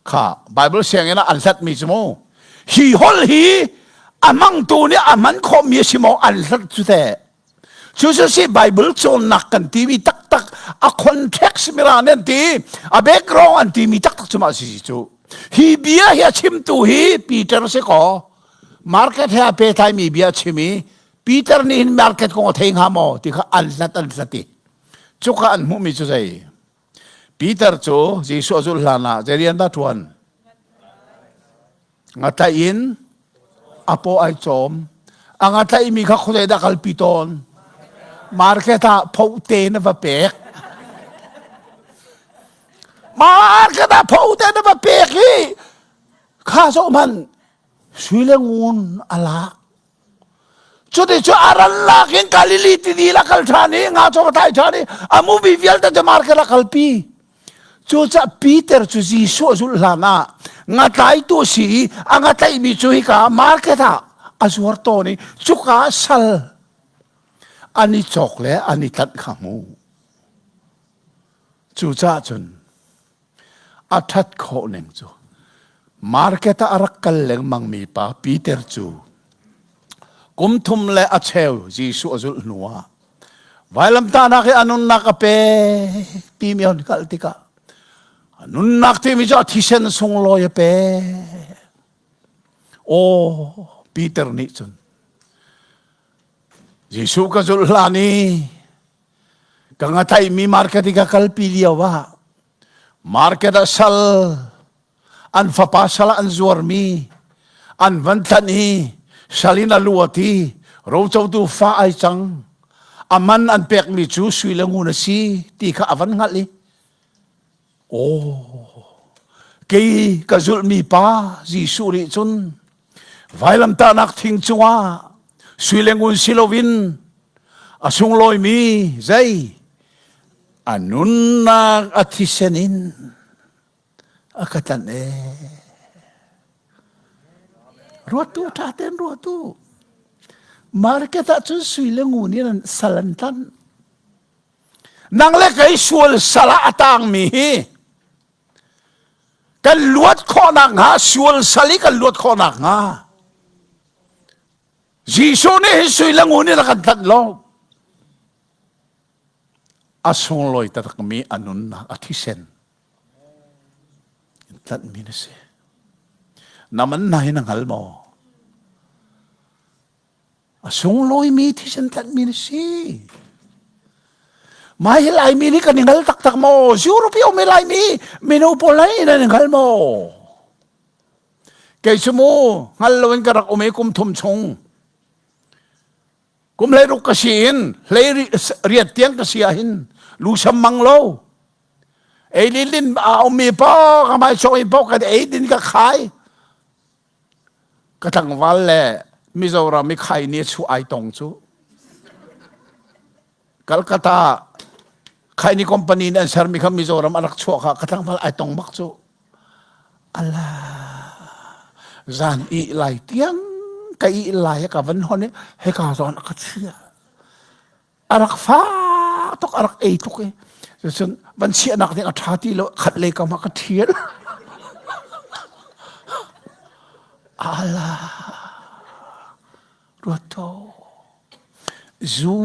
Kha Bible sianginn ah an hlatmi cu mu. Hi holh hi a hmangtu nih a hman khawhmi a si maw an hlat cu teh. Cu cu si Bible cawnnak kan timi taktak a context mirang nih an ti a background an timi taktak cu mah si cu. Hi bia hi a chimtu hi Peter si kaw market he a pehtlaimi bia a chim i Peter nih hin market kong a thei hnga maw ti kha an hlat an hlat i cuka an hmuhmi cu zei Peter cu Jesuh a zulh hlan ah zei rian dah ṭuan ngatlaih in a paw ai cawm a ngatlaihmi kha khuazei dah kalpi tawn market ah pho te na va pek market ah pho te na va pek i kha zoh hmanh sui le ngun a lak Cuti cu a ran lak in Galilee tidil a kal ṭhan i nga cu a tlai ṭhan i a movie vialte cu market a kalpi. Cucaah Peter cu Jesuh a zulh hlan ah ngatlaitu a si i a ngatlaihmi cu hika market ah a zuar tawn i cuka ah sal an i cawk le an i tlanh kha hmu. Cucaah cun A ṭhat khawh ning cu market ah a rak kal lengmangmi pa Peter cu kum thum le a cheu Jesuh a zulh hnuah vailamtahnak i a nunnak a pek timi a hun hngalh tikah a nunnak timi cu a thisen sunglawi a pek. Aw Peter nih cun Jesuh ka zulh hlan i Ka ngatlaihmi market i ka kalpi lio ah market ah sal an fapa sal ah an zuarmi an van tlanh i sal in a luat i rocotu fa ai cang a man an pekmi cu sui le ngun a si ti kha a van hngalh i aw kei ka zulhmi pa Jesuh nih cun vailamtahnak thing cungah sui le ngun si loin a sunglawimi zei a nunnak a thisen in a ka tlanh e ruatu ṭha tein ruatu market ah cun sui le ngun in an sal an tlanh nang le kei sual sal ah a tangmi hi Kan luat khawhnak hnga sual sal i kan luat khawhnak hnga Jesuh nih hi sui le ngun in a kan tlanh lo. A sunglawi taktakmi a nunnak a thisen in tlanhmi na si. Na man na hi na hngal maw? A sunglawimi thisen tlanhmi na si. Mah hi Laimi nih kan i hngal taktak maw? Europe i um i Laimi mino pawl nih nan i hngal maw? Kei cu mu hngal loin ka rak um i kum thum chung. Kum hleiruk ka si in hlei riat tiang ka si ahhin lusam mang lo. Ei lin a ummi paoh ka hmai chuak mi paoh ka ei din ka khai. Ka tlangval le Mizoram i khaini chu ai tong cu Calcutta khaini company nih an sermi kha Mizoram a rak chuah kha ka tlangval ai tong bak cu. Ala zan i lai tiang ka i lai ka van hon i heka zawn a ka chia. A rak fa tuk a rak ei tuk i cun van chiahnak ding a ṭha ti lo khat lei kam ah ka ṭhial ala ruat zu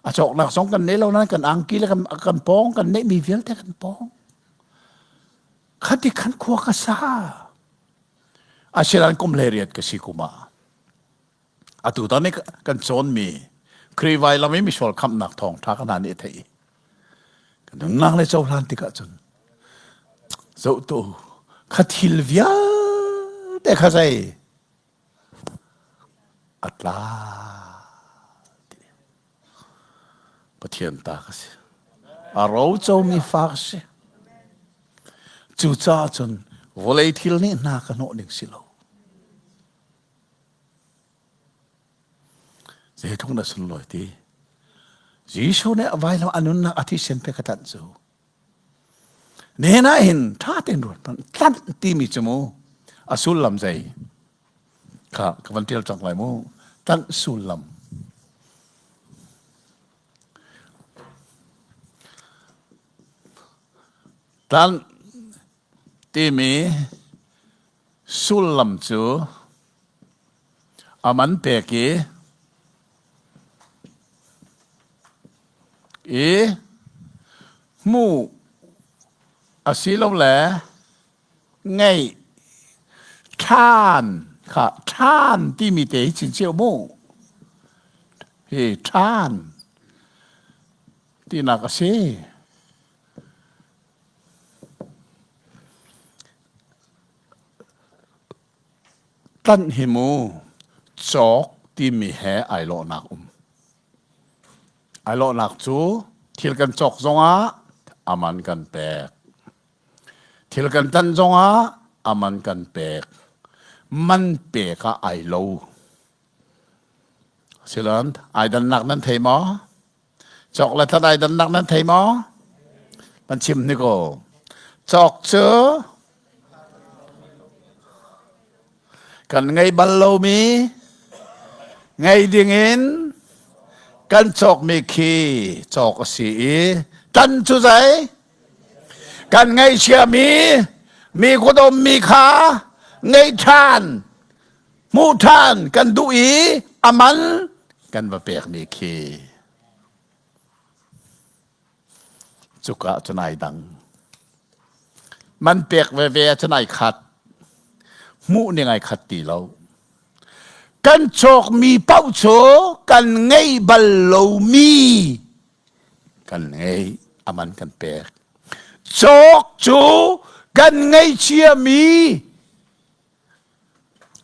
a cawknak zong kan nei lo nain kan angki le kan kan pawng kan neihmi vialte kan pawng khati khan khua ka sa asilan kum hlei riat ka si kum ah Atu tan i kan cawnmi Khrih vailam i misual khamhnak thawngṭha kan hna nih a theih. Kan nunnak le cohlan tikah cun zohtu kha thil vialte kha zei a tla Pathian ta ka si. A rocomi fa ka si. Cucaah cun vawlei thil nih hna ka hnawh ding si lo. Zeitluk na sunlawi ti. Jesuh nih a vailam a nunnak a thisen pe ka tlanh cu. Nihin ah hin ṭha tein ruat hmanh tlanh timi cu mu a sullam zei kha ka van ṭial cang lai mu tlanh sullam. Tlanh timi sullam cu a man pek i i hmuh asilole ngeih ṭhan kha ṭhan timi te hi chin mu. Hi ṭhan tinak a si. Tlanh hi mu cawk timi he ai lawhnak um. Ai lawhnak cu thil kan cawk zongah a man kan pek. Thil kan tlanh zongah a man kan pek. Man pek ah ai lo. Siloin ai dannak nan thei maw? Cawk le tlanh ai dannak nan thei maw? Kan chim hnik ko. Cawk cu kan ngei bal lomi ngei dingin kan cawkmi khi cawk a si i tan cu zei kan ngaihchiami mi kut ummi kha ngei ṭhan hmuh ṭhan kan duh i a man kan va pekmi khi cuka cun ai dang man pek veve cun ai khat hmuh ning ai khat ti lo kan cawkmi paoh cu kan ngei bal lomi kan ngei a man kan pek cawk cu kan ngeichiami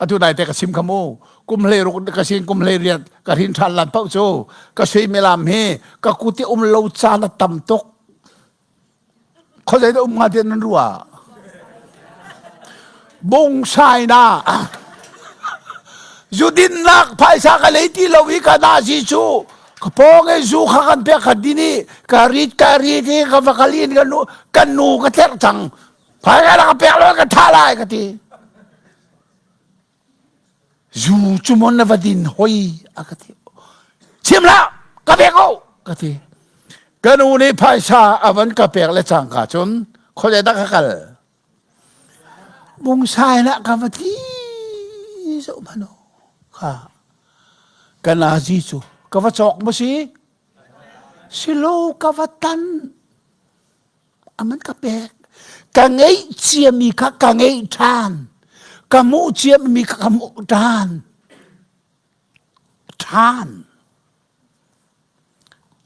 Atu dai te ka sim kha mu. Kum hlei ruk ka sin kum hlei riat ka hrin ṭhan lan paoh cu ka suimilam hi ka kut i um lo caan a tam tuk. Khuazei dah um hnga tiah nan ruah? Bungsai na zudinnak phaisa ka lei ti lo i ka nazi cu ka pawng i zu kha kan pek ka din i ka rit ka rit i ka va kal in ka nu kan nu ka tlerh cang Phaisa ka pek lo ka tha lai ka ti. Zu cu mon na va din hoi a ka ti. Chim hlah ka pek ko ka ti. Ka nu nih phaisa a van ka pek le cangka cun khuazei dah ka kal. Bungsai lah ka va ti zoh hmanh kha ka nazi cu ka va cawk maw si silo ka va tan A man ka pek. Ka ngeih ciami kha ka ngeih ṭhan. Ka hmuh ciami kha ka hmuh ṭhan. Ṭhan.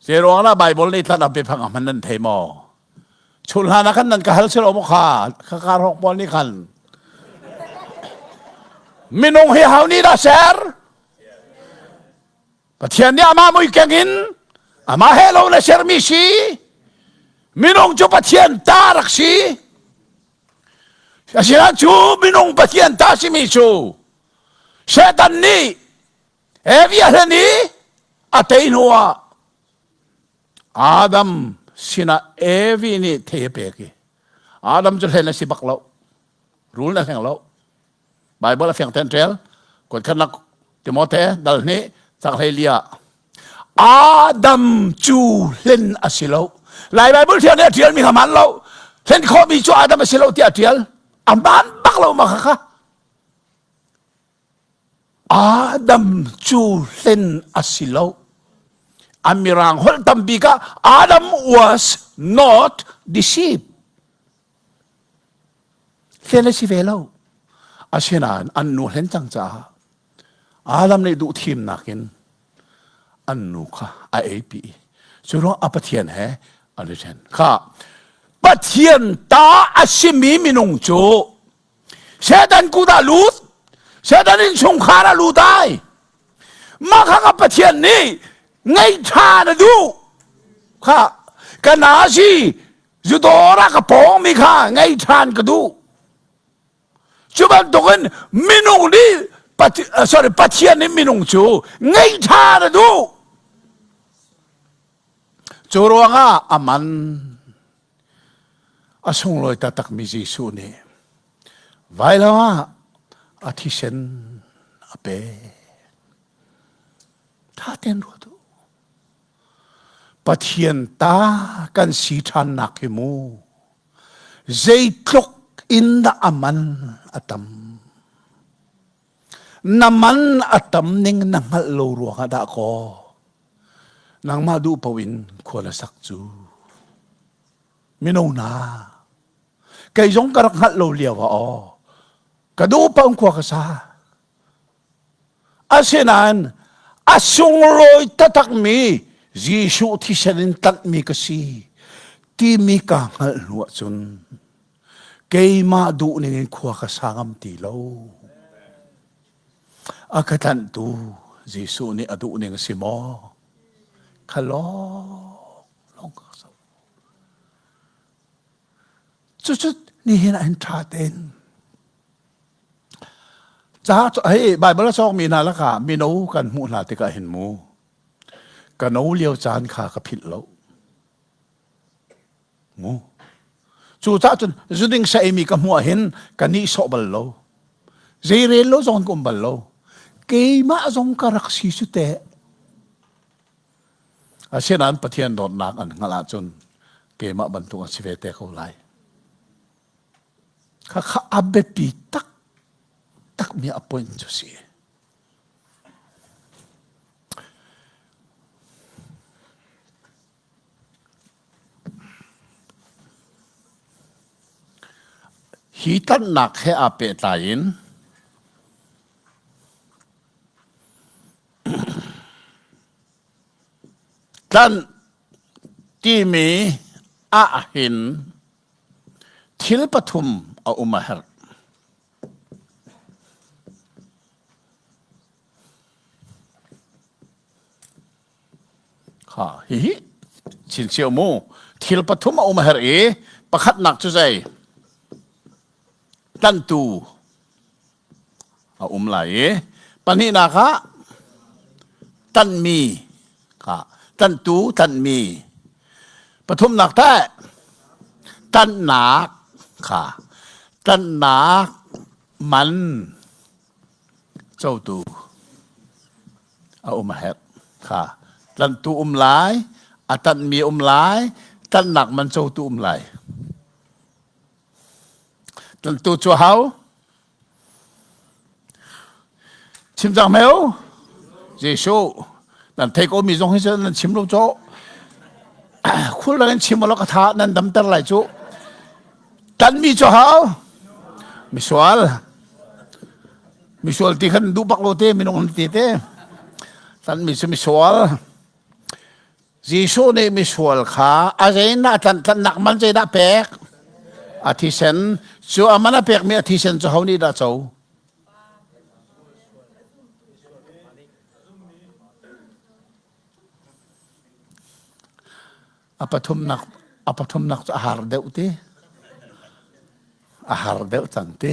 Zei ruang lah Bible nih tlan a biafang a hman nan thei maw? Chun hlan ah khan nan ka hal silo maw kha? Ka kar hawk pawl nih khan. Minung hi hau nih dah ser? Pathian nih amah muikeng in amah he lo na sermi si minung cu Pathian ta rak si asinain cu minung Pathian ta simi cu Satan nih Evi a hlen i a tei hnuah Adam sinah Evi nih thei a pek i Adam cu hlen a si bak lo rul na hleng lo Bible a fiang ten ṭial. Kuatkhatnak Timote dal hnih cang hlei li ah Adam cu hlen a si lo. Lai Bible thiang nih a ṭialmi kha man lo. Hlen khawhmi cu Adam a si lo tiah a ṭial. A man bak lo ma kha kha. Adam cu hlen a si lo. A mirang holh tambik ah Adam was not deceived. Hlen a si ve lo. Asinain an nu hlen cang caah Adam nih duh thimnak in an nu kha a eipi i cu ruang a Pathian he an i ṭhen. Kha Pathian ta a simi minung cu Satan kut ah lut, Satan innchungkhar ah lut ai. Mah kha ka Pathian nih ngeih ṭhan a duh. Kha ka na si Zudawr ah ka pawngmi kha ngei ṭhan ka duh. Cu bantukin minung nih sorry Pathian nih minung cu ngei ṭhan a duh. Cu ruangah a man a sunglawi taktakmi Jesuh nih vailam ah a thisen a pek. Ṭha tein ruat u. Pathian ta kan si ṭhannak hi mu. Zeitluk in dah a man a tam. Na man a tam ning na hngalh lo ruangah dah kaw nangmah duh paoh in khua na sak cu. Mino hna, kei zong ka rak hngalh lo lio ah aw, ka duh paoh in khua ka sa. Asinain a sunglawi taktakmi Jesuh thisen in tlanhmi ka si timi ka hngalh hnu ahcun keimah duh ning in khua ka sa ngam ti lo. A ka tlanhtu Jesuh nih a duh ning a si maw? Kha lawng lawng ka zoh. Cucu nihin ah hin ṭha tein Ca hei Baibal a cawkmi hna lakah mino kan hmuh hna tikah hin mu ka no lio caan kha ka philh lo. Mu. Cu cah cun zuding sa eimi ka hmuh ahhin ka nihsawh bal lo. Zei rel lo zong ka um bal lo. Keimah zong ka rak si cu teh. Asinain Pathian dawtnak an hngalh ahcun keimah bantuk an si ve te ko lai. Khakha a biapi taktakmi a point cu si. Hi tlanhnak he aa pehtlai in tlanh timi ahhin Thil pathum a um a herh. Kha hihi chinchiah mu. Thil pathum a um a herh i pakhatnak cu zei? Tlantu a um lai i pahnihnak ah tanmi kha tantu tanmi pathumnak teh tannak kha tannak man cotu a um a herh kha tlantu um lai a tanmi um lai tannak man cotu um lai Tlantu cu hau? Chim cang meo? Jesuh. Nan thei ko mi zong hi cu nan chim lo caw. Khul nan chim lo ka tha nan damter lai cu. Tan mi cu hau? Misual. Misual ti khan duh bak lo te minung ti te. Tan mi cu misual. Jesuh nih misual kha a zeidah tlanhnak man zeidah pek? A thisen. Cu a man a pekmi a thisen cu ho nih dah co? A pathumnak a pathumnak cu a har deuh ti. A har deuh cang ti.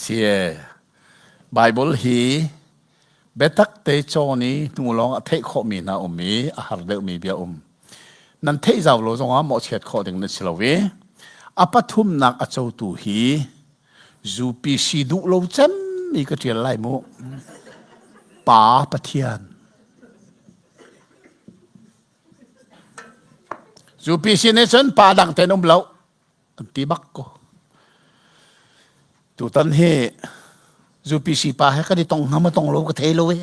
Sie Bible hi biatak te cawn i hnu lawng a theih khawhmi hna um i a har deuhmi bia um. Nan theih zau lo zongah mawhchiat khawh ding nan si lo i a pathumnak a cotu hi UPC duh lo cemmi ka ṭial lai mu. Pa Pathian. UPC nih cun pa dang ten um lo. An ti bak ko. Tutan hi UPC pa he kan i tong hnga ma tong lo ka thei lo e.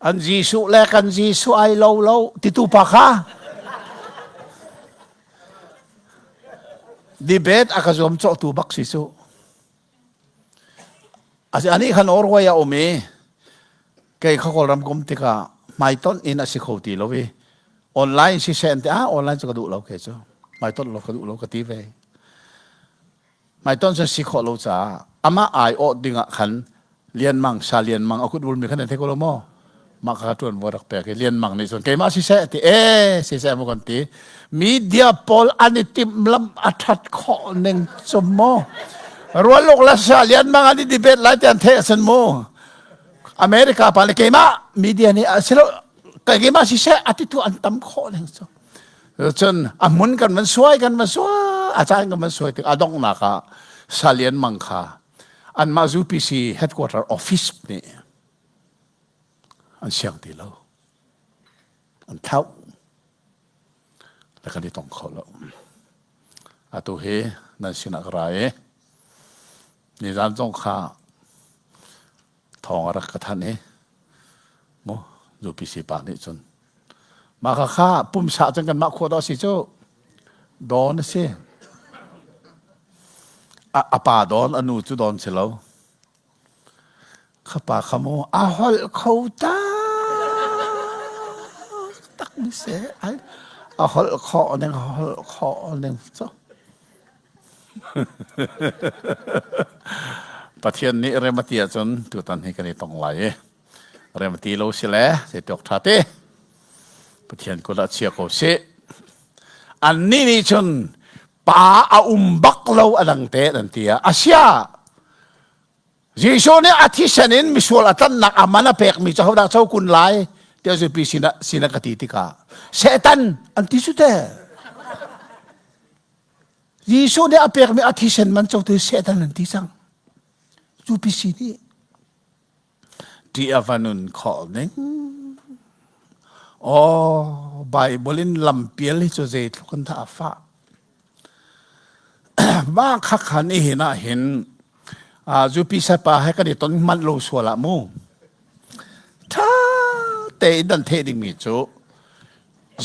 An Jesuh le kan Jesuh ai lo lo titu pa kha. Debate a ka zuam cawhtu bak si cu. Asi ani khan Norway a um i kei kha Kawlram kum tikah hmaitonh in a si kho ti lo i online si seh an ti ah online cu ka duh lo ke cu hmaitonh lo ka duh lo ka ti ve hmaitonh cu si khawh lo caah amah ai awh ding ah khan Lian Mang Sa Lian Mang a kut bulmi khan nan thei ko lo maw mah kha ṭuanvo rak pek i Lian Mang nih cun keimah siseh ti e siseh mu kan ti media pawl an i timhlamh a ṭhat khawh ning cu maw rualuk la sa Lian Mang an i debate lai ti an theih asin mu America pa le keimah media nih a silo keimah siseh a titu an tam khawh ning cu cun a hmun kan van suai kan van suai a caan kan van suai tik a donghnak ah Sa Lian Mang kha anmah UPC headquarter office nih an siang ti lo. An thlauh. Le kan i tong kho lo. Atu hi nan sinah ka ra i nizan zong kha thawng a rak ka thanh i mu UPC pa nih cun mah kha kha pumsa cun kanmah khua dawh si cu dawn a si a pa dawn a nu cu dawn si lo kha pa kha mu a holh kho tak tak mi se ai a holh khawh ning a holh khawh ning cu Pathian nih rem a ti ahcun tutan hi kan i tong lai i rem a ti lo si le zeitiawk ṭha te Pathian kut ah chia ko sih. Annih nih cun pa a um bak lo a dang te an ti ah asia Jesuh nih a thisen in misual a tlannak a man a pekmi cu hodah co kun lai tiah zupi sinah sinah ka ti tikah Satan an ti su te. Jesuh nih a pekmi a thisen man cotu Satan an ti cang. UPC nih ṭih a va nun khawh ning. Oh, Bible in lampial hi cu zeitluk in dah a fah. Mah kha khan i hin ah hin UPC pa he kan i ton manh lo sual ah mu. Ṭha tein nan theih dingmi cu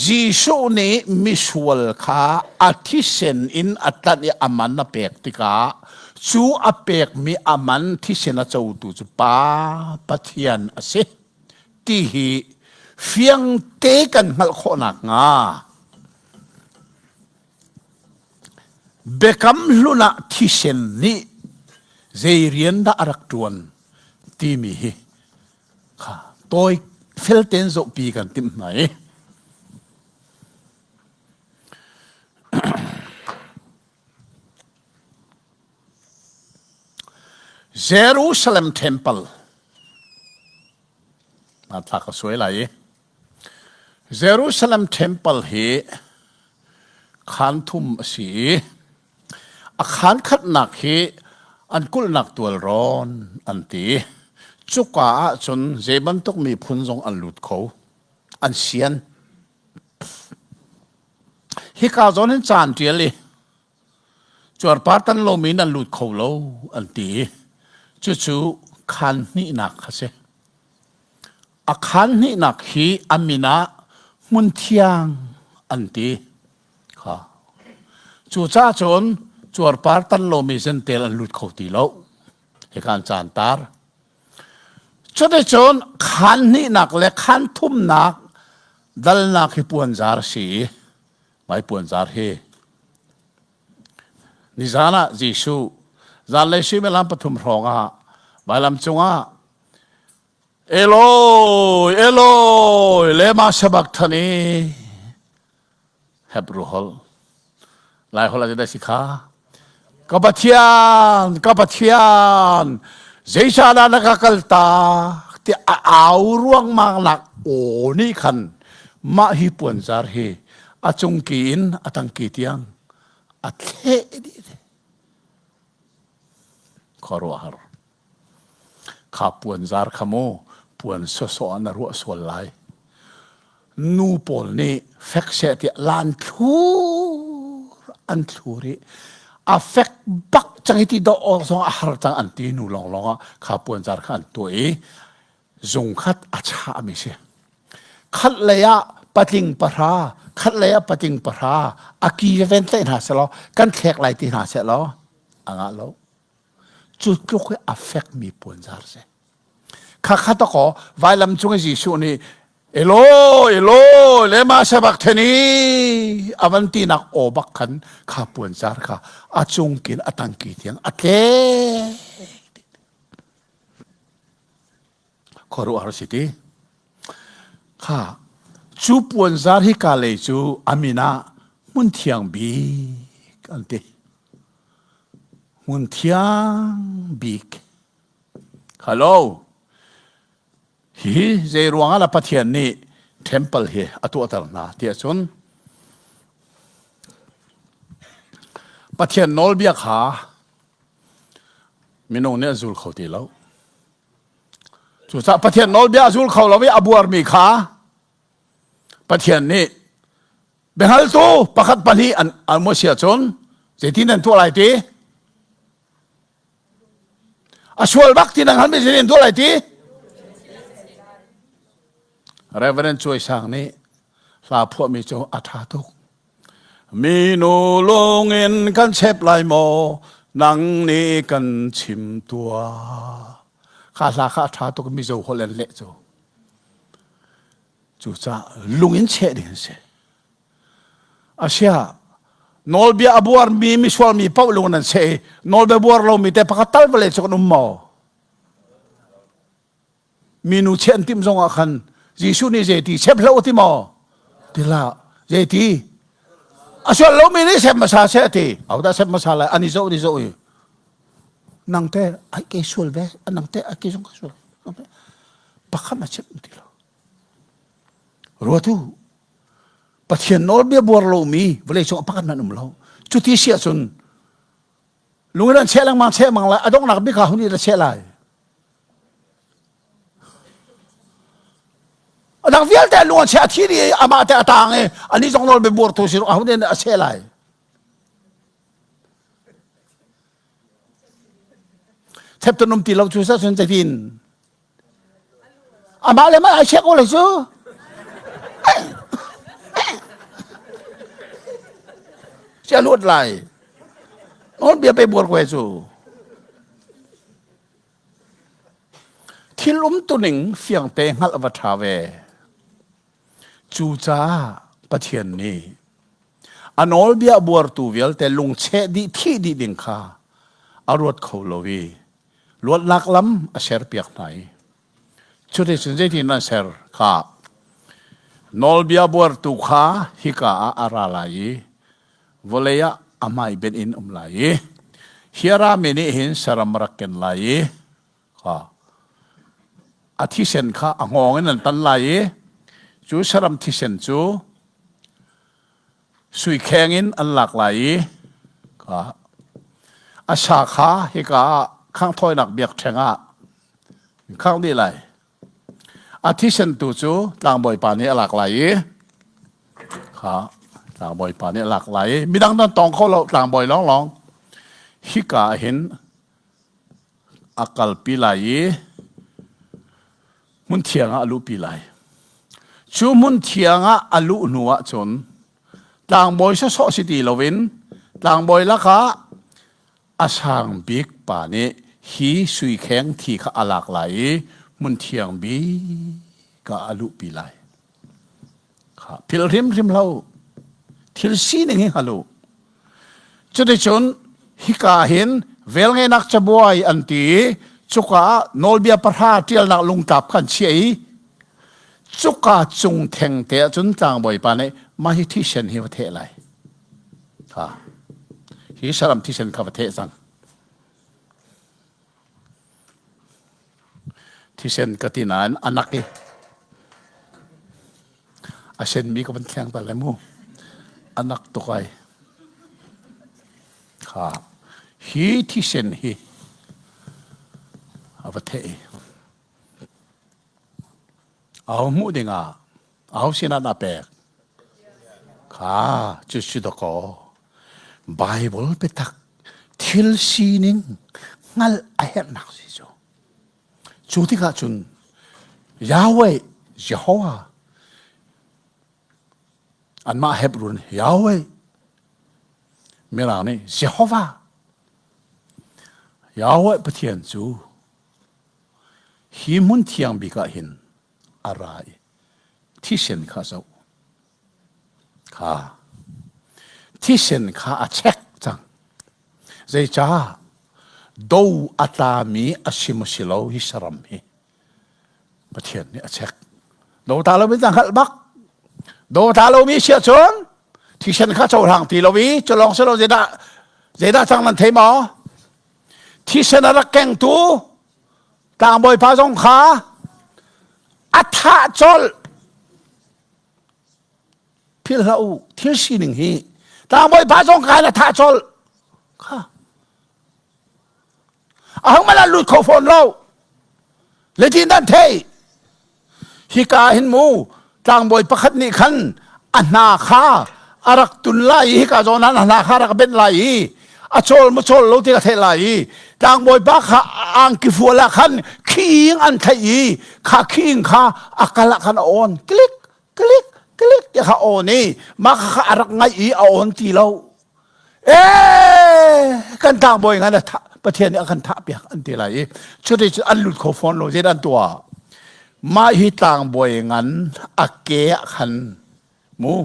Jesuh nih misual kha a thisen in a tlanh i a man a pek tikah cu a pekmi a man thisen a cotu cu Pa Pathian a si ti hi fiangte kan hngalh khawh nakhnga Biakam Hlun ah thisen nih zei rian dah a rak ṭuan timi hi kha tawi fel tein zohpi kan timh hna i Jerusalem Temple hmanthlak ka suai lai i Jerusalem Temple hi khaan thum a si i A khaan khatnak hi an kulhnak tualrawn an ti. Cuka ahcun zei bantuk miphun zong an lut kho. An sian. Hika zawn hin caan ṭial i cuarpar tan lomi nan lut kho lo an ti. Cucu khaan hnihnak a si. A khaan hnihnak hi a min ah hmun thiang an ti. Kha. Cucaah cun cuarpar tan lomi zentel an lut kho ti lo. Hika an caan tar. Cuticun khaan hnihnak le khaan thumnak dalnak hi puanzar a si i mai puanzar hi nizan ah Jesuh zanlei suimilam pathum hrawng ah vailam cungah Eloi, Eloi, lema sabachthani Hebrew holh. Lai holh ah si kha. Ka Pathian, ka Pathian, zeicahdah na ka kaltak ti a au ruangmang nak aw nih khan mah hi puanzar hi a cungki in a tangki tiang a thleh dih. Khuaruahhar. Kha puanzar kha mu puan sawsawh ah na ruah sual lai. Nu pawl nih fek seh tiah lan thlur an thlur i a fek bak cang i ti dawh awk zong a har cang an ti nu lawnglawng ah kha puanzar kha an tuah i zung khat a chahmi si. Khat lei ah patling pahra, khat lei ah patling pahra a ki ven tlaih hna seh law kan thlek lai ti hna seh law a ngah lo. Cu tluk i a fekmi puanzar si. Khakha takaw vailam cung i Jesuh nih Eloi, Eloi, lema sabachthani a van tinak aw bak khan kha puanzar kha a cungkin a tangki tiang a tlek. Khuaruahhar si ti. Kha cu puanzar hi ka lei cu a min ah hmun thiang bik an ti. Hmun thiang bik. Hello. Hi zei ruangah lah Pathian nih temple hi a tuahter hna tiah cun Pathian nawlbia kha minung nih an zul kho ti lo. Cucaah Pathian nawlbia a zul kho lo i a buarmi kha. Pathian nih biahaltu pakhat pahnih an an mo sia cun zeitin nan tuah lai ti? A sual bak ti nan halmi zeitin tuah lai ti? Reverend Cuai Sang nih hla phuahmi cu a ṭha tuk. Minu lungin kan chep lai maw nang nih kan chim tuah. Kha hla kha a ṭha tuk Mizo holh in leh cu. Cucaah lung in cheh ding an si. Asia nawlbia a buarmi misual mi paoh lung nan cheh i nawlbia buar lomi te pakhat tal vale cu kan um maw? Minu cheh an timh zong ah khan Jesuh nih zeiti chep hlah u ti maw? Ti hlah. Zeiti? A sual lomi nih sep hmasa seh a ti. Ahodah sep hmasa lai? An i zoh an i zoh i nang te ai ke sual ve nang te ai ke zong ka sual pakhat na chep ti lo. Ruatu Pathian nawlbia buar lomi vawlei cung pakhat hmanh um lo. Cuti si ahcun lung in an cheh lengmang cheh mang lai a donghnak bik ah hun i la cheh lai. A dang vialte lung an cheh a thi dih i amah te a tang i ani zong nawlbia buartu si a hun in a cheh lai. Thepton um ti lo cu sa cun zeitin Amah le mah ai check ko lai cu. Sia luat lai. Non bia pe buar ko cu. Thil um tuning fiang te hngalh va tha ve. Cucaah Pathian nih a nawlbia buartu vialte lungcheh dih thih dih ding kha a ruat kho lo i luatnak lam a serpiak hna i cuticun zeitin an ser kha nawlbia buartu kha hika ah a ra lai i vawlei ah a hmai benh in um lai i hi a rami nih hin saram rak ken lai i kha a thisen kha a hngawng in an tan lai i cu saram thisen cu Sui kheng in an lak lai i kha a sa kha hika ah khanghthawinak biakṭheng ah khangh dih lai. A thisen tu cu tlangbawipa nih a lak lai i kha tlangbawipa nih a lak lai i midang nan tawng kho lo tlangbawi lawnglawng hika ah hin a kalpi lai i hmun thiang ah a luhpi lai. Cu hmun thiang ah a luh hnu ah cun tlangbawi sawsawh si ti loin tlangbawi lakah a sang bik pa nih hi sui kheng thi kha a lak lai i hmun thiang bik ah a luhpi lai. Kha philh hrimhrim hlah u. Thil sining hi hngal u. Cuticun hika hin velngeihnak cabuai an ti i cuka ah nawlbia pahra ṭialnak lungtlap kha an chiah i cuka cung thengte ah cun tlangbawipa nih mah hi thisen hi va theh lai. Ha. Hi saram thisen kha va theh cang. Thisen ka ti nain a nak i a senmi ka van thleng ta le mu. A nak tuk ai. Kha hi thisen hi a va theh i aho hmuh dingah aho sinah dah pek? Kha cu si dakaw Bible biatak thil sining hngalh a herhnak si cu. Cu tikah cun Yahweh Jehovah anmah Hebrew nih Yahweh Mirang nih Jehovah Yahweh Pathian cu hi hmun thiang bik ah hin a ra i thisen kha zoh kha thisen kha a check cang zeicah do a tlami a si maw si lo hi saram hi Pathian nih a check do ta lo mi ta hngalh bak do ta lo mi sia cun thisen kha cohlang ti lo i culong si lo zeidah zeidah cang nan thei maw thisen a rak kengtu tlangbawipa zong kha a thah colh philh hlah u thil sining hi tlangbawipa zong kha a thah colh kha a hong man lut kho fawn lo letin dan thei hika hin mu. Tlangbawi pakhat nih khan a hna kha a rak tun lai i hika zawn ah a hna kha a rak benh lai i a cawl maw cawl lo ti ka theih lai i tlangbawi pa kha angki fual ah khan khiing an thlaih i kha khiing kha a kal ah khan a awn klik klik klik ti kha awn i mah kha a rak ngaih i a awn ti lo ee kan tlangbawi ngan a thah Pathian nih a kan thah piak an ti lai i cuti cu an lut kho fawn lo zeidah an tuah mah hi tlangbawi ngan a ke ah khan mu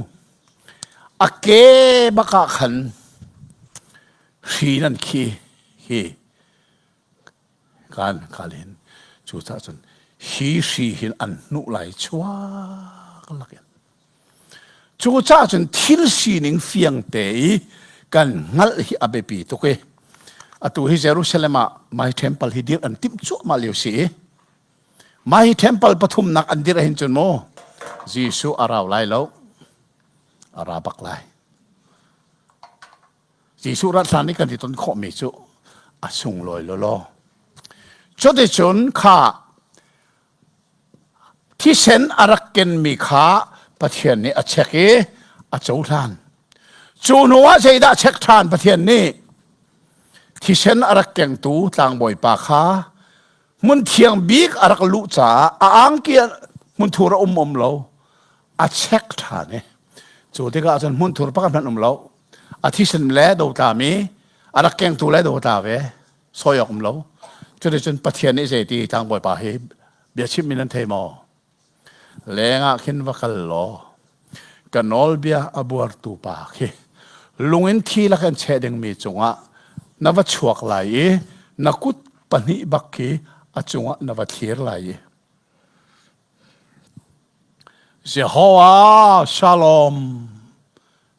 a ke bak ah khan hri nan khi hi kan kalin cu cah cun hi hri hin an hnuh lai chuak lakin Cucaah cun thil sining fiang te i kan hngalh hi a biapi tuk i atu hi Jerusalem ah my temple hi dirh an timh cuahmah lio si i my temple pathumnak an dirh hin cun mu Jesuh a rau lai lo a ra bak lai Jesuh rat hlan i kan i ton khawhmi cu a sunglawi lawlaw cuticun kha Thisen a rak kenmi kha Pathian nih a check i a cohlan. Cu hnu ah zeidah check ṭhan Pathian nih? Thisen a rak kengtu tlangbawipa kha hmun thiang bik a rak luh caah a angki hmunthur a um um lo a check ṭhan i cu tikah cun hmunthur pakhat hmanh um lo a thisen le dotlami a rak kengtu le dotla ve sawi awk um lo cuticun Pathian nih zeiti tlangbawipa hi bia chimmi nan thei maw leng ah khin va kal law ka nawlbia a buartu pa khi lung in thi lak an cheh dingmi cungah na va chuak lai i na kut pahnih bak khi a cungah na va thlir lai i Jehovah Shalom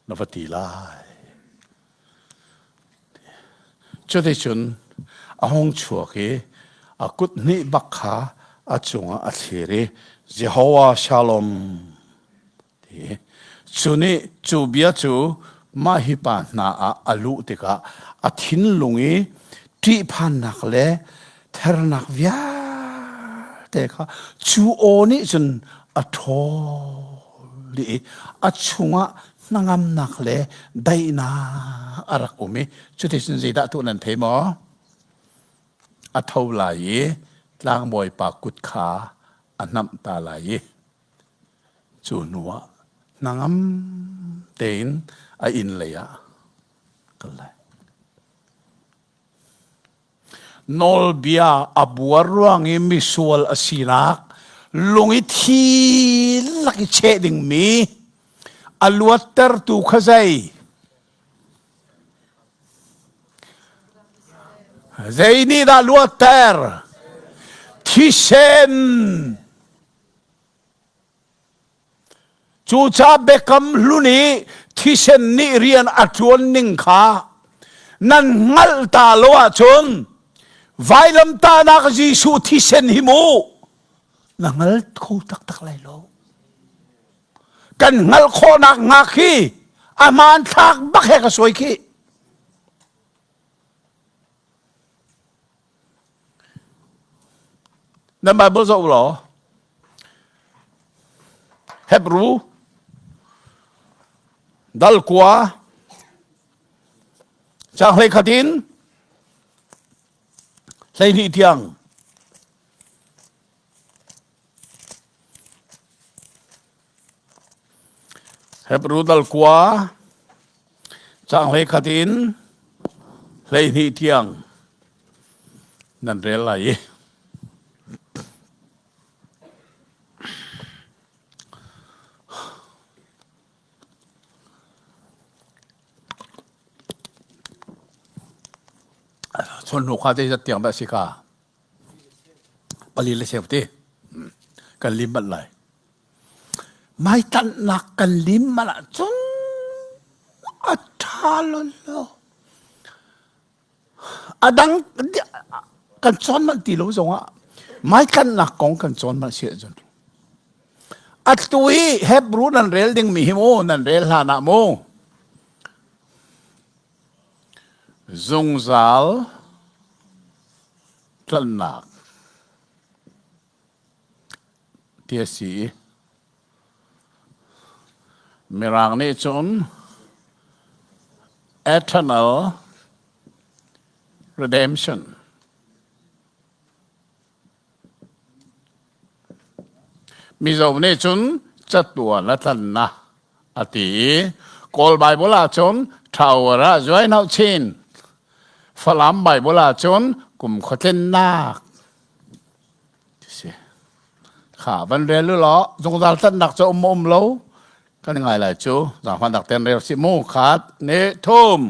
na va ti lai Cuticun a hung chuak i a kut hnih bak kha a cungah a thlir i Jehovah Shalom ti. Cu nih cu bia cu mah hi pa hna ah a luh tikah a thinlung i ṭihphannak le thernak vialte kha cu aw nih cun a ṭhawl dih i a chungah hnangamnak le daihnak a rak um i cuticun zeidah tuah nan thei maw? A tho lai i tlangbawipa kut kha a hnamh ta lai i cu hnuah hnangam tein a inn lei ah kal lai. Nawlbia a buar ruang i misual a sinak lung i thi lak i cheh dingmi a luattertu kha zei? Zei nih dah luatter? Thisen. Cucaah biakam hlun i thisen nih rian a ṭuan ning kha nan hngalh ta lo ahcun vailamtahnak Jesuh thisen hi mu na hngal kho taktak lai lo. Kan hngalh khawhnak hnga khi a hmanthlak bak he ka suai khi. Nan Bible zoh law Hebrew dal kua caang hlei khat in 12 tiang Hebrew dal kua caang 11 in 12 tiang nan rel lai i chun hnu kha zeizat tiang dah si ka Pali le cheu ti kan lim manh lai. Maitannak kan lim manh ahcun a ṭha lo. A dang kan cawn manh ti lo zongah maitannak kong kan cawn manh si ahcun atu i Hebrew nan rel dingmi hi mu nan rel hlan ah mu zungzal tlanhnak ti a si i. Mirang nih cun eternal redemption. Mizo nih cun catuan a tlannak a ti i Kawl Baibal ah cun Tower ah zuai hau chin. Falam Baibal ah cun kum khuatlinnak si. Kha van rel u law zungzal tlannak cu um um lo kan ngai lai cu zaangfahnak ten rel si mu khat ne thum.